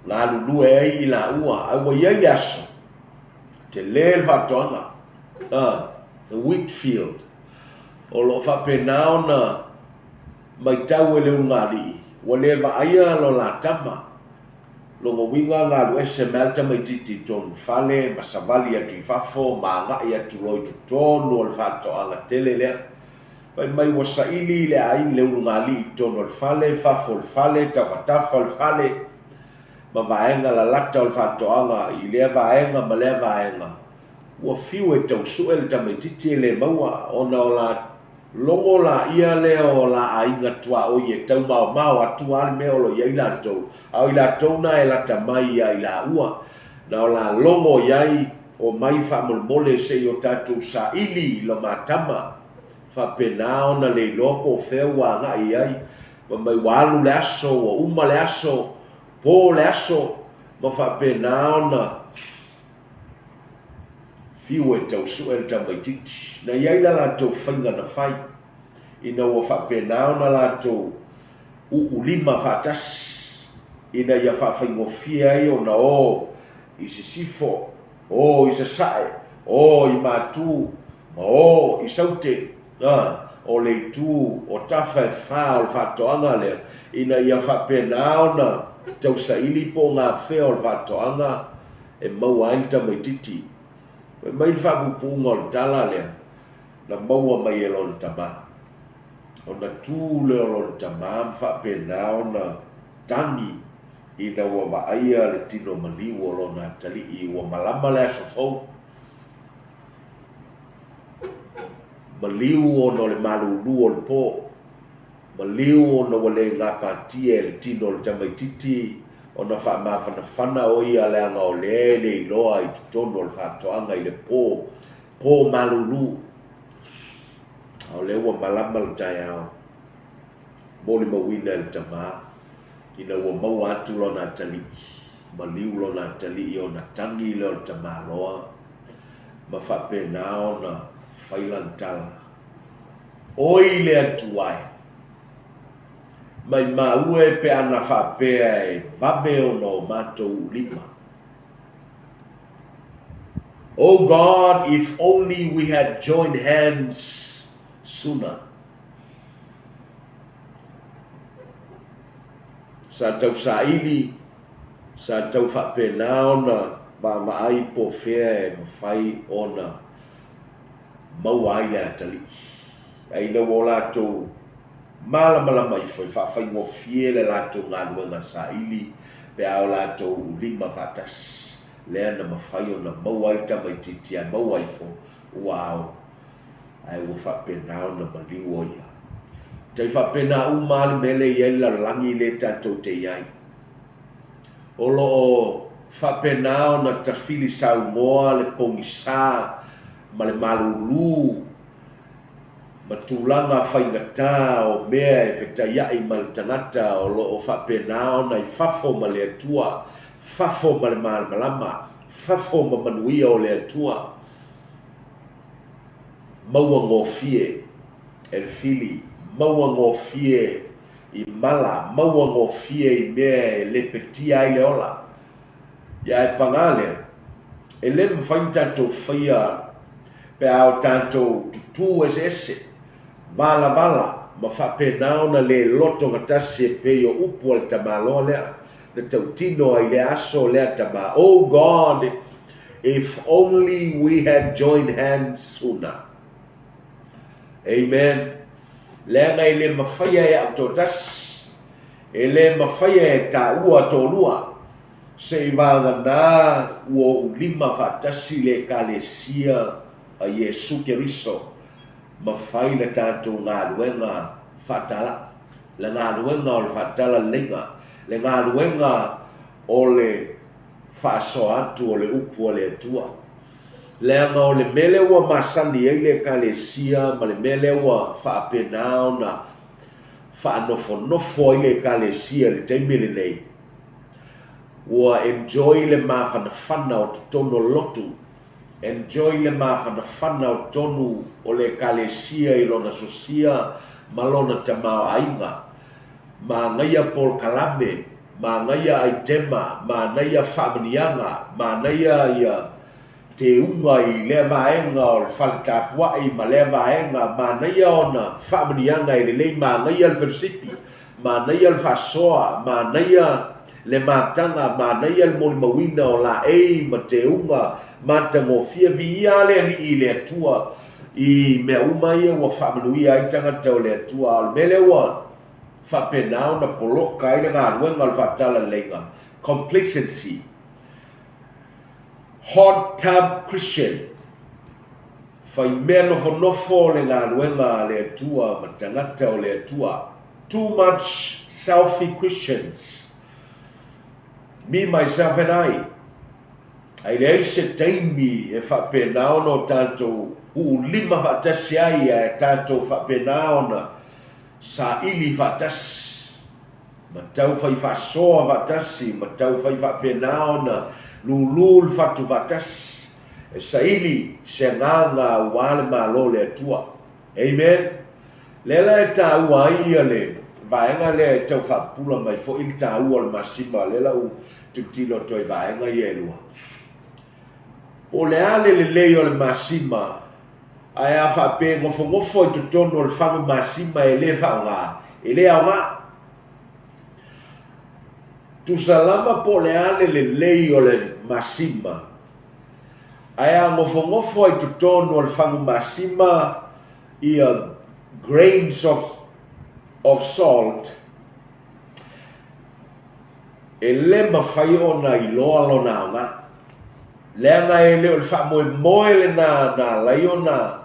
galulue ai i laua, ae ua i ai le aso, tele le faatoaga, the wheat field, o lo o faapena ona matau e le ulugalii, ua le vaaia lo la tama, lona uiga galu ese mai lava le tamaitiiti i tonu fale ma savali atu i fafo ma agai atu loa i totonu o le faatoaga tele lea. Fai mai ua saili le aiga le ulugalii i totonu o le fale, fafo o le fale, tafatafa o le fale, ma vaega lalata o le faatoaga i lea vaega ma lea vaega. Ua fiu e tau sue le tamaitiiti e le maua ona o la logo laia lea o la aiga tuaoi e tau maomao atu lava le mea o lo o i ai latou, a o i latou na e lata mai ia i laua. Na o la logo i ai, omai faamolemole se i o tatou saili i lo ma tama. Faapena ona le iloa po o fea ua agai i ai. Fai mai ua alu le aso, ua uma le aso, po le aso, ma faapena ona fiu e tau sue le tamaitiiti. Na i ai la latou faiga na fai, ina ua faapena ona latou uulima faatasi, ina ia faafaigofie ai ona o i sisifo, o i sasae, o i matu, ma o i saute, ā, o le itu o tafa e fā o le faatoaga lea, ina ia faapena ona tausaili po o gafea o le faatoaga e maua ai le tamaitiiti. Fai mai le faapuupuuga o le tala lea, na maua mai e lona tama. Ona tu lea o lona tama ma faapena ona tagi ina ua vaaia le tino maliu o lona atalii ua malama le aso fou. Maliu ona o le malulu o le po, maliu ona ua le gapatia e le tino o le tamaitiiti ona faamafanafana o ia leaga o lea e le iloa i totonu o le faatoaga i le po, po malulu. A o lea ua malama le taeao, molimauina e le tama ina ua maua atu lona atalii, maliu lona atalii ona tagi lea o le tamaloa ma faapena ona fai lana tala, Oi le Atua e! Maimau e pe ana faapea e vave ona o matou lima. Oh God, if only we had joined hands sooner. Sa tau saili, sa tau faapena ona vaavaai po o fea e mafai ona maua ai le atalii. A ina ua o latou malamalama ifo e faafaigofie le latou galuega saili pe a o latou lima faatasi, lea na mafai ona maua ai le tamaitiiti ae maua ifo ua ao ae ua faapena ona maliu o ia. Tai faapena uma lava le mea lea e i ai le lalolagi lea tatou te i ai. O lo o faapena ona tafili saunoa le pogisa ma le malulu ma tulaga faigata o mea e fetaiai ma le tagata o lo o faapena ona i fafo ma le Atua, fafo ma le malamalama, fafo ma manuia o le Atua. Maua gofie. e le fili, maua gofie i mala, maua gofie i mea e lepetia ai le ola. Ia ae paga lea, e le mafai ona tatou faia pe a o tatou tutū eseese, valavala ma faapena ona le lotogatasi e pei o upu a le tamaloa lea na tautino ai i lea aso lea tama, Oh God, if only we had joined hands sooner. Amen. Leaga e le mafaia e au toatasi, e le mafaia e taua toalua, se i vagana ua ou lima faatasi le Ekalesia a Iesu Keriso ma fai le tatou galuega faatala, le galuega o le faatalaleiga, le galuega o le faasoa atu o le upu a le Atua. Leaga o le mea lea ua masani ai le Ekalesia ma le mea lea ua faapena ona faanofonofo ai le Ekalesia i le taimi lenei, ua enjoy le mafanafana o totonu o le lotu, enjoy le mafanafana o totonu o le Ekalesia i lona sosia ma lona tamaoaiga. Manaia polokalame, manaia aitema, manaia faamaniaga, manaia ia teuga i lea vaega o le fale tapuai ma lea vaega, manaia ona faamaniaga e lelei, manaia le felosipi, manaia le faasoa, manaia le mataga, manaia le molimauina o laei ma teuga matagofie. Viia le Alii i le Atua i mea uma ia ua faamanuia ai tagata o le Atua, a o le mea lea ua faapena ona poloka ai le galuega o le faatalaleiga, complacency, hot tub Christian, fai mea nofonofo le galuega a le Atua ma tagata o le Atua, too much selfie Christians, me, myself and I. Ae leai se taimi e faapena ona o tatou uulima faatasi ai ae tatou faapena ona saili faatasi ma taufai faasoa faatasi ma taufai faapena ona lulu le fatu faatasi e saili se agaga aua le Malo o le Atua. Amen. Lea la e taua ai ia le vaega lea e tau faapupula mai foi le taua o le masima, lea la u tilotilo atu ai i vaega ia e lua. Po o le a le lelei o le masima, ae a faapea e nofonofo i totonu o le fagu masima e le faaaoga, e le aoga. Tusa lava po o le a le lelei o le masima, Ae a nofonofo ai totonu o le fagu masima ia grains of of salt, e le mafai ona iloa lona aoga. Leaga e le o le faamoemoe lena na alai ona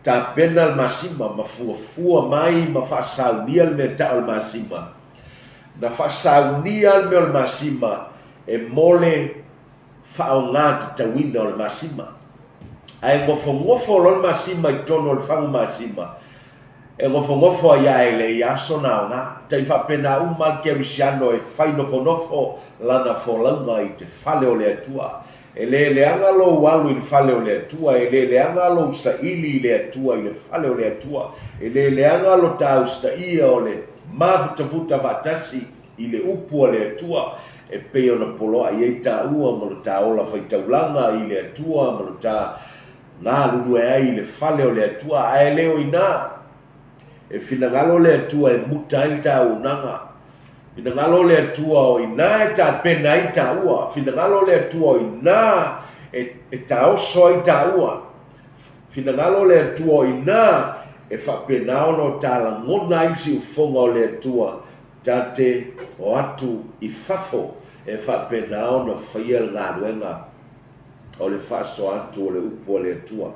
tapena le masima ma fuafua mai ma faasaunia le mea tau o le masima. Na faasaunia le mea o le masima e mo le faaaoga tatauina o le masima. Ae nofonofo loa le masima i totonu o le fagu masima, e nofonofo ai lava e leai aso na aoga. Tai faapena uma le kerisiano e fai nofonofo lana folauga i te fale o le Atua. E le leaga lou alu i le fale o le Atua, e le leaga lou saili i le Atua i le fale o le Atua, e le leaga lo ta usitaia o le mafutafuta faatasi i le upu a le Atua, e pei ona poloai ai taua ma lo ta ola faitaulaga i le Atua ma lo ta galulue ai i le fale o le Atua, ae le o inā. E finagalo le Atua e muta ai le ta auaunaga. Finagalo le Atua o inā e tapena ai taua. Finagalo le Atua o inā e, e taoso ai taua. Finagalo le Atua o inā e faapena ona o ta lagona ai le siufofoga o le Atua Ta te o atu i fafo e faapena ona faia le galuega o le faasoa atu o le upu a le Atua.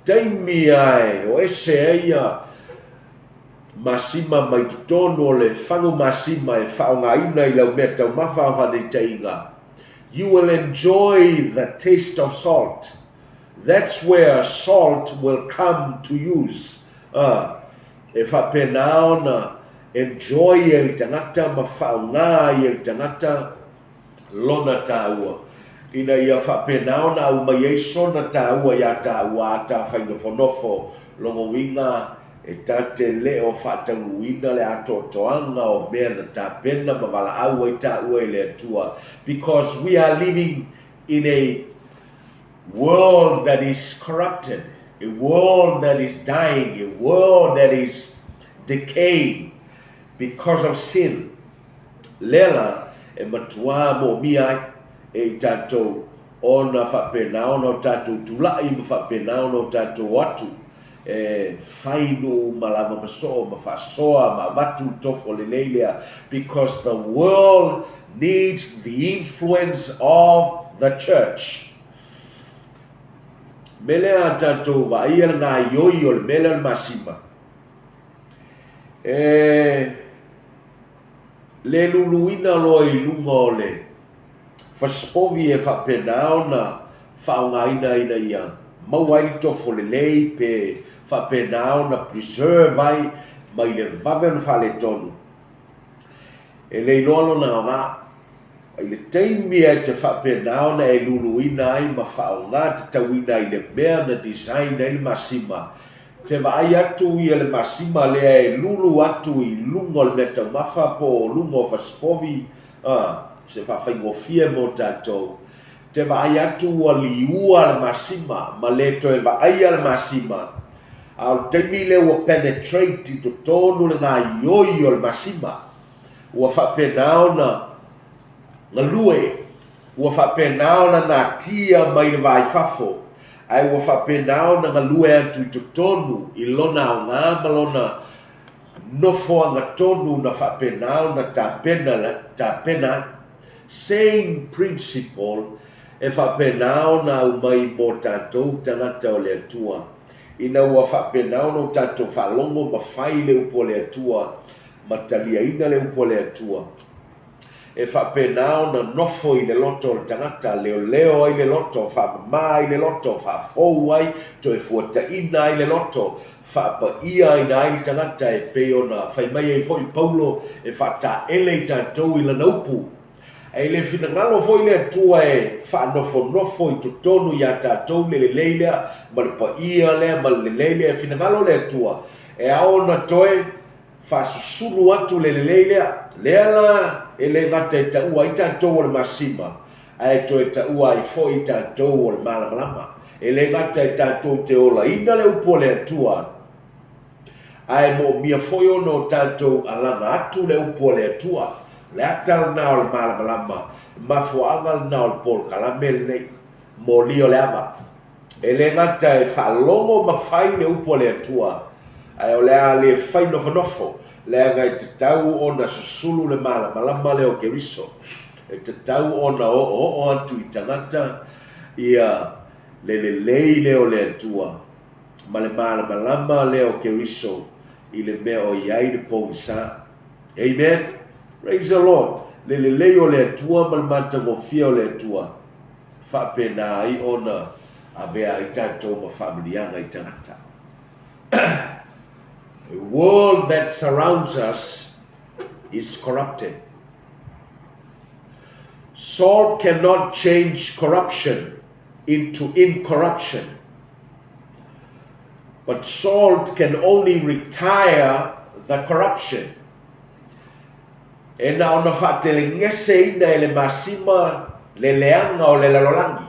Taimi ae o ese ai ia masima mai totonu o le fagu masima e faaaogaina i lau mea taumafa a faataitaiga, You will enjoy the taste of salt. That's where salt will come to use. E faapena ona enjoy e le tagata ma faaaoga ai e le tagata lona taua, ina ia faapena ona aumai ai sona taua iā taua a ta fai nofonofo, lona uiga. E ta te le o faataunuuina le atoatoaga o mea na tapena ma valaau ai taua i le Atua, because we are living in a world that is corrupted, a world that is dying, a world that is decaying because of sin. Lea la e matuā moomia ai e i tatou ona faapena ona o tatou tula'i ma faapena ona o tatou o atu e fai nuu uma lava ma soo ma faasoa ma avatu le tofo lelei lea because the world needs the influence of the church. Mea lea a tatou vaaia le gaioi o le mea lea o le masima e le luluina loa i luga o le fasipovi e faapena ona faaaogaina ina ia maua ai le tofo lelei pe faapena ona preserve ai mai le vave ona faaletonu. E le iloa lona aoga. I le taimi e te faapena ona e luluina ai ma faaaoga tatauina ai le mea na design ai le masima, te vaai atu ia le masima lea e lulu atu i luga o le meataumafa po o luga o fasipovi, a, se faafaigofie mo tatou. Te vaai atu ua liua le masima ma le toe vaaia le masima, a o le taimi lea ua penetrate i totonu le gaioi o le masima, ua faapena ona galue, ua faapena ona natia mai le va i fafo, ae ua faapena ona galue atu i totonu i lona aoga ma lona nofoaga tonu na faapena ona tapena, tapena ai. Same principle e faapena ona aumai mo tatou tagata o le Atua, ina ua faapena ona o tatou faalogo ma fai le upu a le Atua ma taliaina le upu a le Atua, e faapena ona nofo i le loto o le tagata, leoleo ai le loto, faamama ai le loto, faafou ai, toe fuataina ai le loto, faapaia-ina ai le tagata e pei ona fai mai ai foi Paulo e faataele i tatou i lana upu. Ae le finagalo foi le Atua e faanofonofo i totonu iā tatou le lelei lea ma le paia lea ma le lelei lea. E finagalo le Atua e ao ona toe faasusulu atu le lelei lea. Lea la e le gata e taua ai tatou o le masima, ae toe taua ai foi tatou o le malamalama. E le gata e tatou te olaina le upu a le Atua, ae moomia foi ona o tatou alaga atu le upu a le Atua. O le ata lena o le malamalama, mafuaaga lena o le polokalame lenei, molia o le ava. E le gata e faalogo ma fai le upu a le Atua, ae o le a le fai nofonofo, leaga e tatau ona susulu le malamalama lea o Keriso. E tatau ona oooo atu i tagata ia le lelei lea o le Atua ma le malamalama lea o Keriso i le mea o i ai le pogisa. Amen! Praise the Lord! Le lelei o le Atua ma le matagofie o le Atua. Faapena ai ona avea ai tatou ma faamanuiaga i tagata. The world that surrounds us is corrupted. Salt cannot change corruption into incorruption. But salt can only retire the corruption. E na ona faatelegeseina e le masima le leaga o le lalolagi.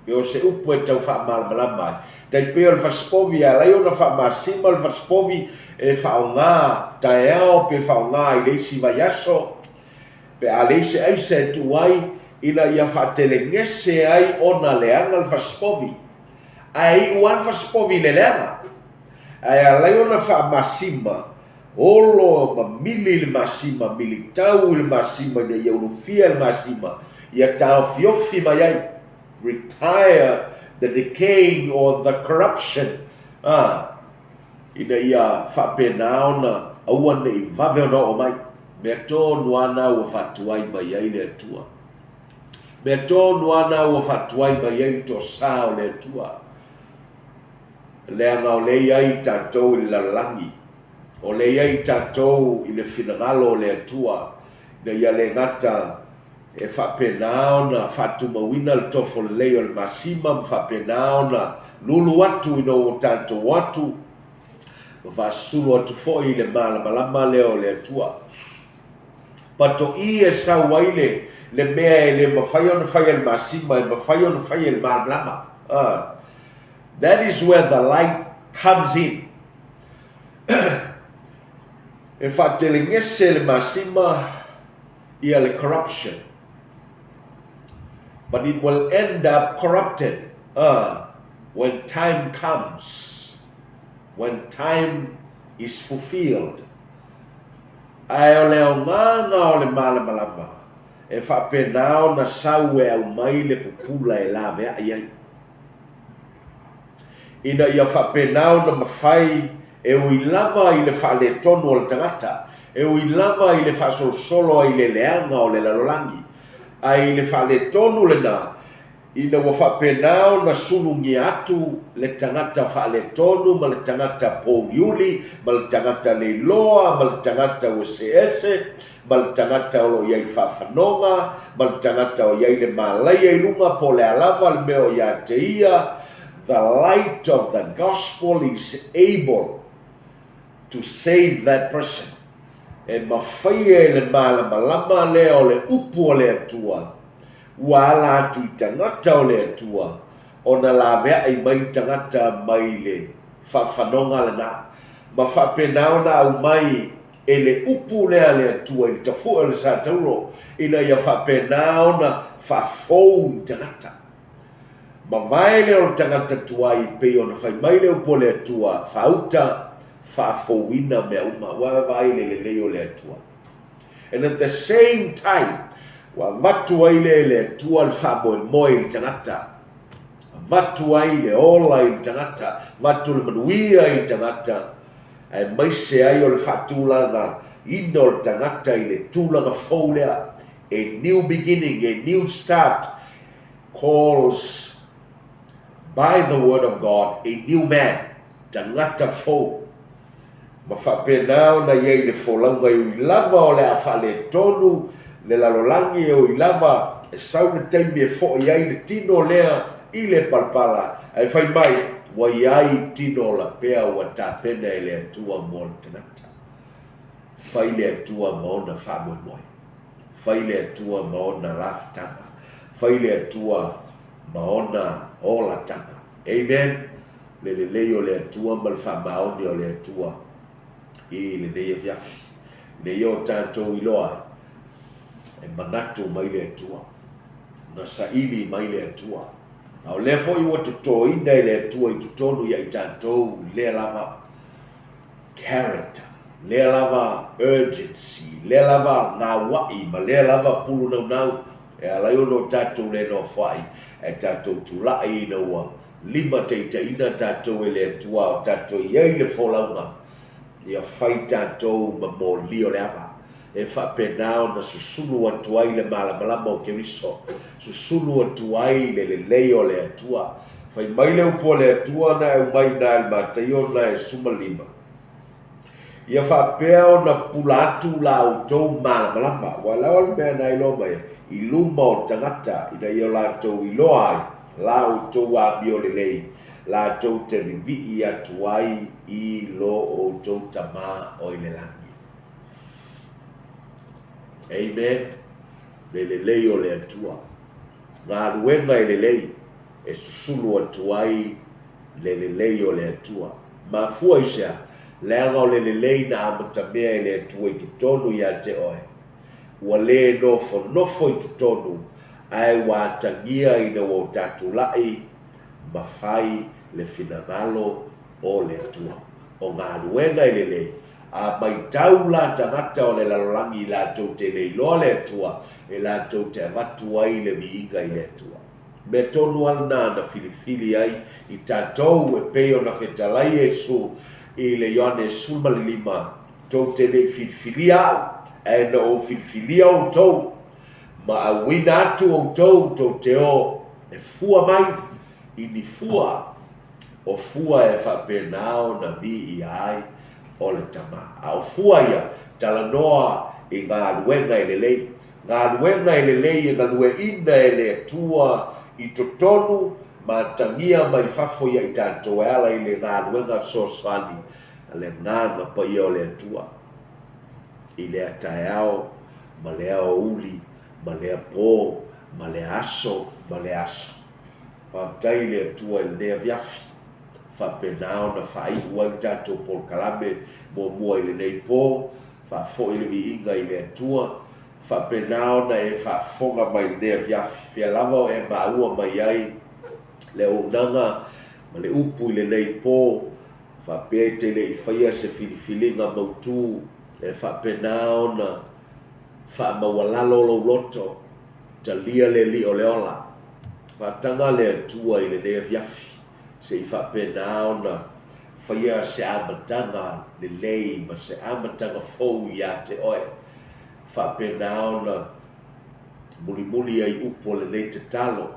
E o se upu e tau faamalamalama ai. Tai pei o le fasipovi e ala ai ona faamasima le fasipovi e faaaoga taeao pe faaaoga i le isi vaiaso, pe a leai se aisa e tuu ai ina ia faatelegese ai ona leaga le fasipovi. Ae iu lava le fasipovi i le leaga. Ae ala ai ona faamasima Olo ma mili i le masima, militau i le masima ina ia ulufia le masima, ia taofiofi mai ai, retire the decaying or the corruption, a, ina ia faapena ona aua ne i vave ona oo mai. Mea tonu lava na ua faatuai mai ai le Atua. Mea tonu lava na ua faatuai mai ai le toasa o le Atua. Leaga o lea i ai tatou i le lalolagi, o lea i ai tatou i le finagalo o le Atua, ina ia le gata e faapena ona faatumauina le tofo lelei o le masima ma faapena ona lulu atu ina ua tatou o atu. Ma faasusulu atu foi i le malamalama lea o le Atua. Patoʻī e sau ai le le mea e le mafai ona fai e le masima, e mafai ona fai e le malamalama. Uh, that is where the light comes in. E faatelegese le masima ia le corruption. But it will end up corrupted uh, when time comes, when time is fulfilled. Ae o le aogaga o le malamalama, e faapena ona sau e aumai le pupula e laveai ai. Ina ia faapena ona mafai e ui lava i le faaletonu o le tagata, e ui lava i le faasolosolo ai le leaga o le lalolagi, ae i le faaletonu lena, ina ua faapena ona sulugia atu le tagata faaletonu ma le tagata pouliuli ma le tagata leiloa ma le tagata ua seese ma le tagata o lo o i ai le faafanoga ma le tagata o i ai le malaia i luga po o le a lava le mea o ia te ia, the light of the gospel is able to save that person. E mafai e le malamalama lea o le upu o le Atua ua ala atu i tagata o le Atua ona laveai mai le tagata mai le faafanoga lena, ma faapena ona aumai e le upu lea a le Atua i le tafue o le satauro, ina ia faapena ona faafou i tagata. Mavae lea o le tagata tuai pei ona fai mai le upu a le Atua, faauta, faafouina mea uma. Ua vaai i le lelei o le Atua. And at the same time, ua avatu ai lea e le Atua le faamoemoe i le tagata, avatu ai le ola i le tagata, avatu le manuia i le tagata, aemaise ai o le faatulagaina o le tagata i le tulaga fou lea, a new beginning, a new start, calls by the word of God a new man, tagata fou. Ma faapena ona i ai le folauga e ui lava o le a faaletonu le lalolagi e ui lava e sau le taimi e fo'i ai le tino lea i le palapala, ae fai mai, ua i ai tino lapea ua tapena e le Atua mo le tagata. Fai le Atua ma ona faamoemoe. Fai le Atua ma ona lafutaga. Fai le Atua ma ona olataga. Amen. Le lelei o le Atua ma le faamaoni o le Atua i lenei afiafi. Ina ia o tatou iloa ai, e manatu mai le Atua, na saili mai le Atua. A o lea foi ua totoina e le Atua i totonu ia i tatou lea lava character, lea lava urgency, lea lava gaua'i ma lea lava pulu naunau e ala ai ona o tatou le nofoa'i ae tatou tula'i ina ua limataitaiina tatou e le Atua a o tatou i ai le folauga ia fai tatou ma moli o le ava e faapena ona susulu atu ai le malamalama o Keriso, susulu atu ai le lelei o le Atua. Fai mai le upu a le Atua na e aumai i ina i le Mataio na e 15, Ia faapea ona pula atu la outou malamalama, aua o le a le mea na iloa mai ai? I luma o tagata, ina ia latou iloa ai la outou amio lelei, latou te vivii atu ai i lo outou Tama o i le lagi. Amen. Le lelei o le Atua. Galuega e lelei e susulu atu ai le lelei o le Atua. Mafua i se a? Leaga o le lelei na amatamea e le Atua i totonu ia te oe. Ua le nofonofo i totonu, ae ua atagia ina ua o tatou laʻi ma fai le finagalo o le Atua. O galuega e lelei, a maitau la tagata o le lalolagi latou te le iloa le Atua, e latou te avatu ai le viiga i le Atua. Mea tonu a lena na filifili ai i tatou e pei ona fetalai Iesu i le Ioane 15, Tou te le i filifilia au, ae na ou filifilia outou, ma auina atu outou tou te o e fua mai i ni fua, o fua e faapena ona viia ai o le Tama. A o fua ia, talanoa i galuega e lelei, galuega e lelei e galueina e le Atua i totonu ma atagia mai fafo ia i tatou e ala i le galuega fesoasoani. A le Agaga Paia o le Atua i lea taeao ma lea aoauli ma lea po ma lea aso ma lea aso. Faafetai i le Atua i lenei afiafi. Faapena ona faaiu ai le tatou polokalame muamua i lenei po, faafoi le viiga i le Atua. Faapena ona e faafofoga mai i lenei afiafi, fea lava o e maua mai ai le auaunaga ma le upu i lenei po, faapea e te le i faia se filifiliga mautu, e faapena ona faamaualalo lou loto, talia le Alii o le ola. Faataga le Atua i lenei afiafi, se i faapena ona faia se amataga lelei ma se amataga fou ia te oe. Faapena ona mulimuli ai upu o lenei tatalo,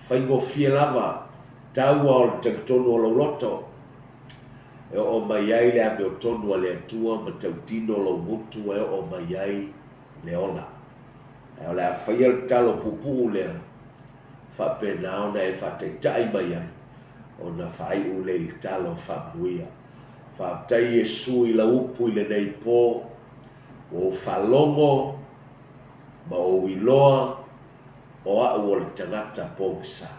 faigofie lava, taua o le talitonu o lou loto, e oo mai ai le amiotonu a le Atua ma tautino lou gutu e oo mai ai le ola. Ae o le a faia le tatalo puupuu lea, faapena ona e faataitai mai ai, ona faaiu lea i le talo faamanuia. Faafetai Iesu i lau upu i lenei po, ua ou faalogo ma ou iloa o au o le tagata pogisa.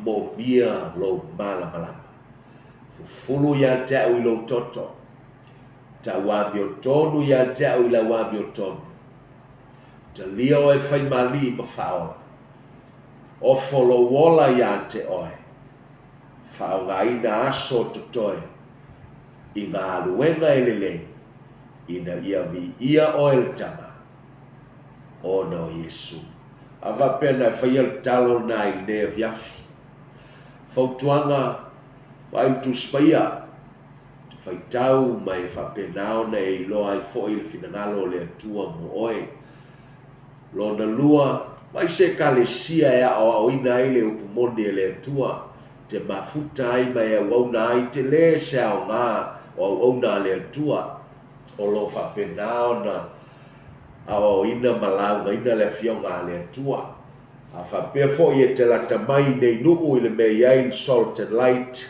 Moomia lou malamalama. Fufulu ia te au i lou toto. Tau amiotonu ia te au i lau amiotonu. Talia oe faimalii ma faaola. Ofo lou ola ia te oe. Faaaogaina aso o totoe i galuega e lelei ina ia viia oe le Tama, ona o Iesu. A faapea na e faia le tatalo lena i lenei afiafi. Fautuaga, Vaai le Tusi Paia, te faitau ma e faapena ona e iloa ai foi le finagalo o le Atua mo oe. Lona lua, vaai se Ekalesia e aoaoina ai le upu moni e le Atua, te mafuta ai ma e auauna ai tele se aoga o auauna a le Atua o lo o faapena ona aoaoina ma laugaina le Afioga a le Atua. A faapea foi e te lata mai i nei nuu i le mea i ai le Salt and Light,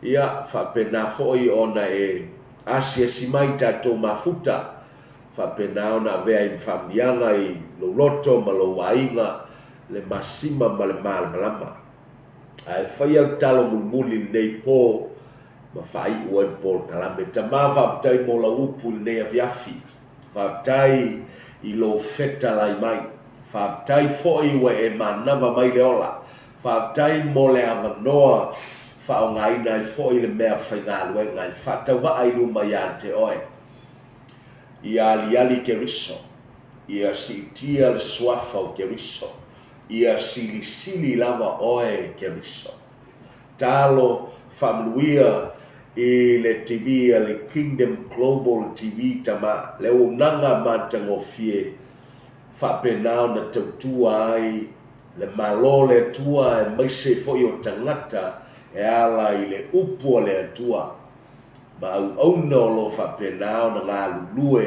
ia, faapena foi ona e asiasi mai i tatou mafuta, faapena ona avea ai ma faamanuiaga i lou loto ma lou aiga le masima ma le malamalama. Ae faia le talo mulimuli i lenei po ma faaiu ai le polokalame. Tama, faafetai mo lau upu i lenei afiafi. Faafetai i lou fetalai mai. Faafetai foi ua e manava mai le ola. Faafetai mo le avanoa faaaogaina ai foi le mea faigaluega e faatauvaa i luma ia te oe. Ia aliali Keriso. Ia siitia le suafa o Keriso. Ia silisili lava oe Keriso. Talo faamanuia i le TV a le Kingdom Global TV tama, le auaunaga matagofie faapena ona tautua ai le Malo o le Atua aemaise foi o tagata e ala i le upu a le Atua ma auauna o lo o faapena ona galulue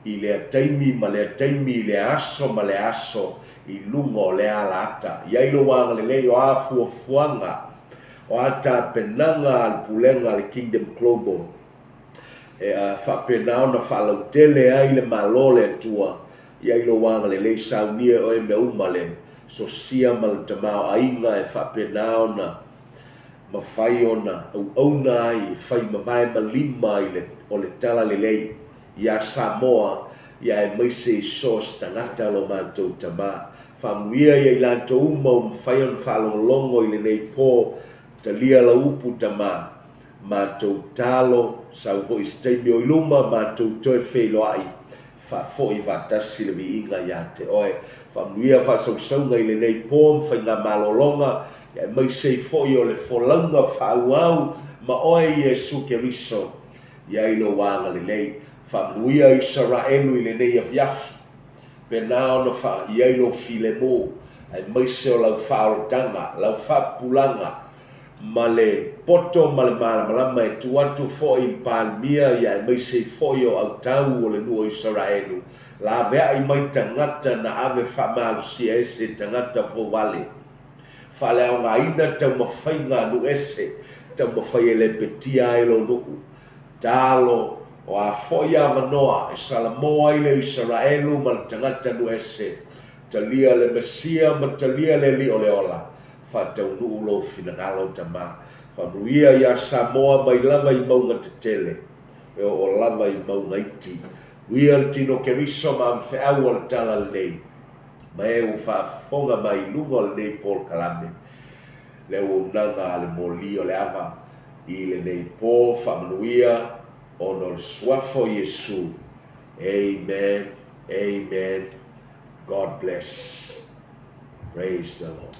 i lea taimi ma lea taimi, i lea aso ma lea aso, i luga o lea alaata. I ai lou agalelei o a fuafuaga, o a tapenaga a le Pulega a le Kingdom Global e faapena ona faalautele ai le Malo o le Atua, i ai lou agalelei, saunia e oe mea uma le sosia ma le tamaoaiga e faapena ona mafai ona auauna ai e fai mavae ma lima i le o le Talalelei iā Samoa, ia aemaise i so o se tagata lo matou Tama. Faamanuia ia i latou uma ua mafai ona faalogologo i lenei po, talia lau upu Tama, matou talo, sau foi i se taimi o i luma, matou toe feiloai, faafoi faatasi le viiga ia te oe. Faamanuia faasausauga i lenei po ma faigamalologa, ia aemaise ai foi o le folauga faaauau ma oe Iesu Keriso, I ai lou agalelei. Faamanuia Isaraelu i lenei afiafi. Pena ona faa i ai lou filemu, aemaise o lau faaolataga, lau faapupulaga, ma le poto ma le malamalama e tuu atu foi i le Palemia ia aemaise ai foi o autau o le nuu o Isaraelu, laveai mai tagata na ave faamalosia ese tagata fouvale. Faaleaogaina taumafaiga a nuu ese, taumafai e lepetia ai lou nuu. Tatalo, o a foi avanoa e salamo ai le Isaraelu ma le tagata nuuese, talia le Mesia ma talia le Alii o le ola, faataunuu lou finagalo Tama. Faamanuia ia Samoa mai lava i mauga tetele e oo lava i mauga iti. Manuia le tino Keriso ma avefeau o le tala lenei, ma e ua faafofoga mai i luga o lenei polokalame, le auaunaga a le moli o le ava i lenei po faamanuia ona o le Suafa o Iesu. Amen. Amen. God bless. Praise the Lord.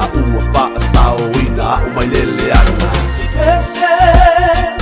A ua faasaoina au mai le leaga.
Pese.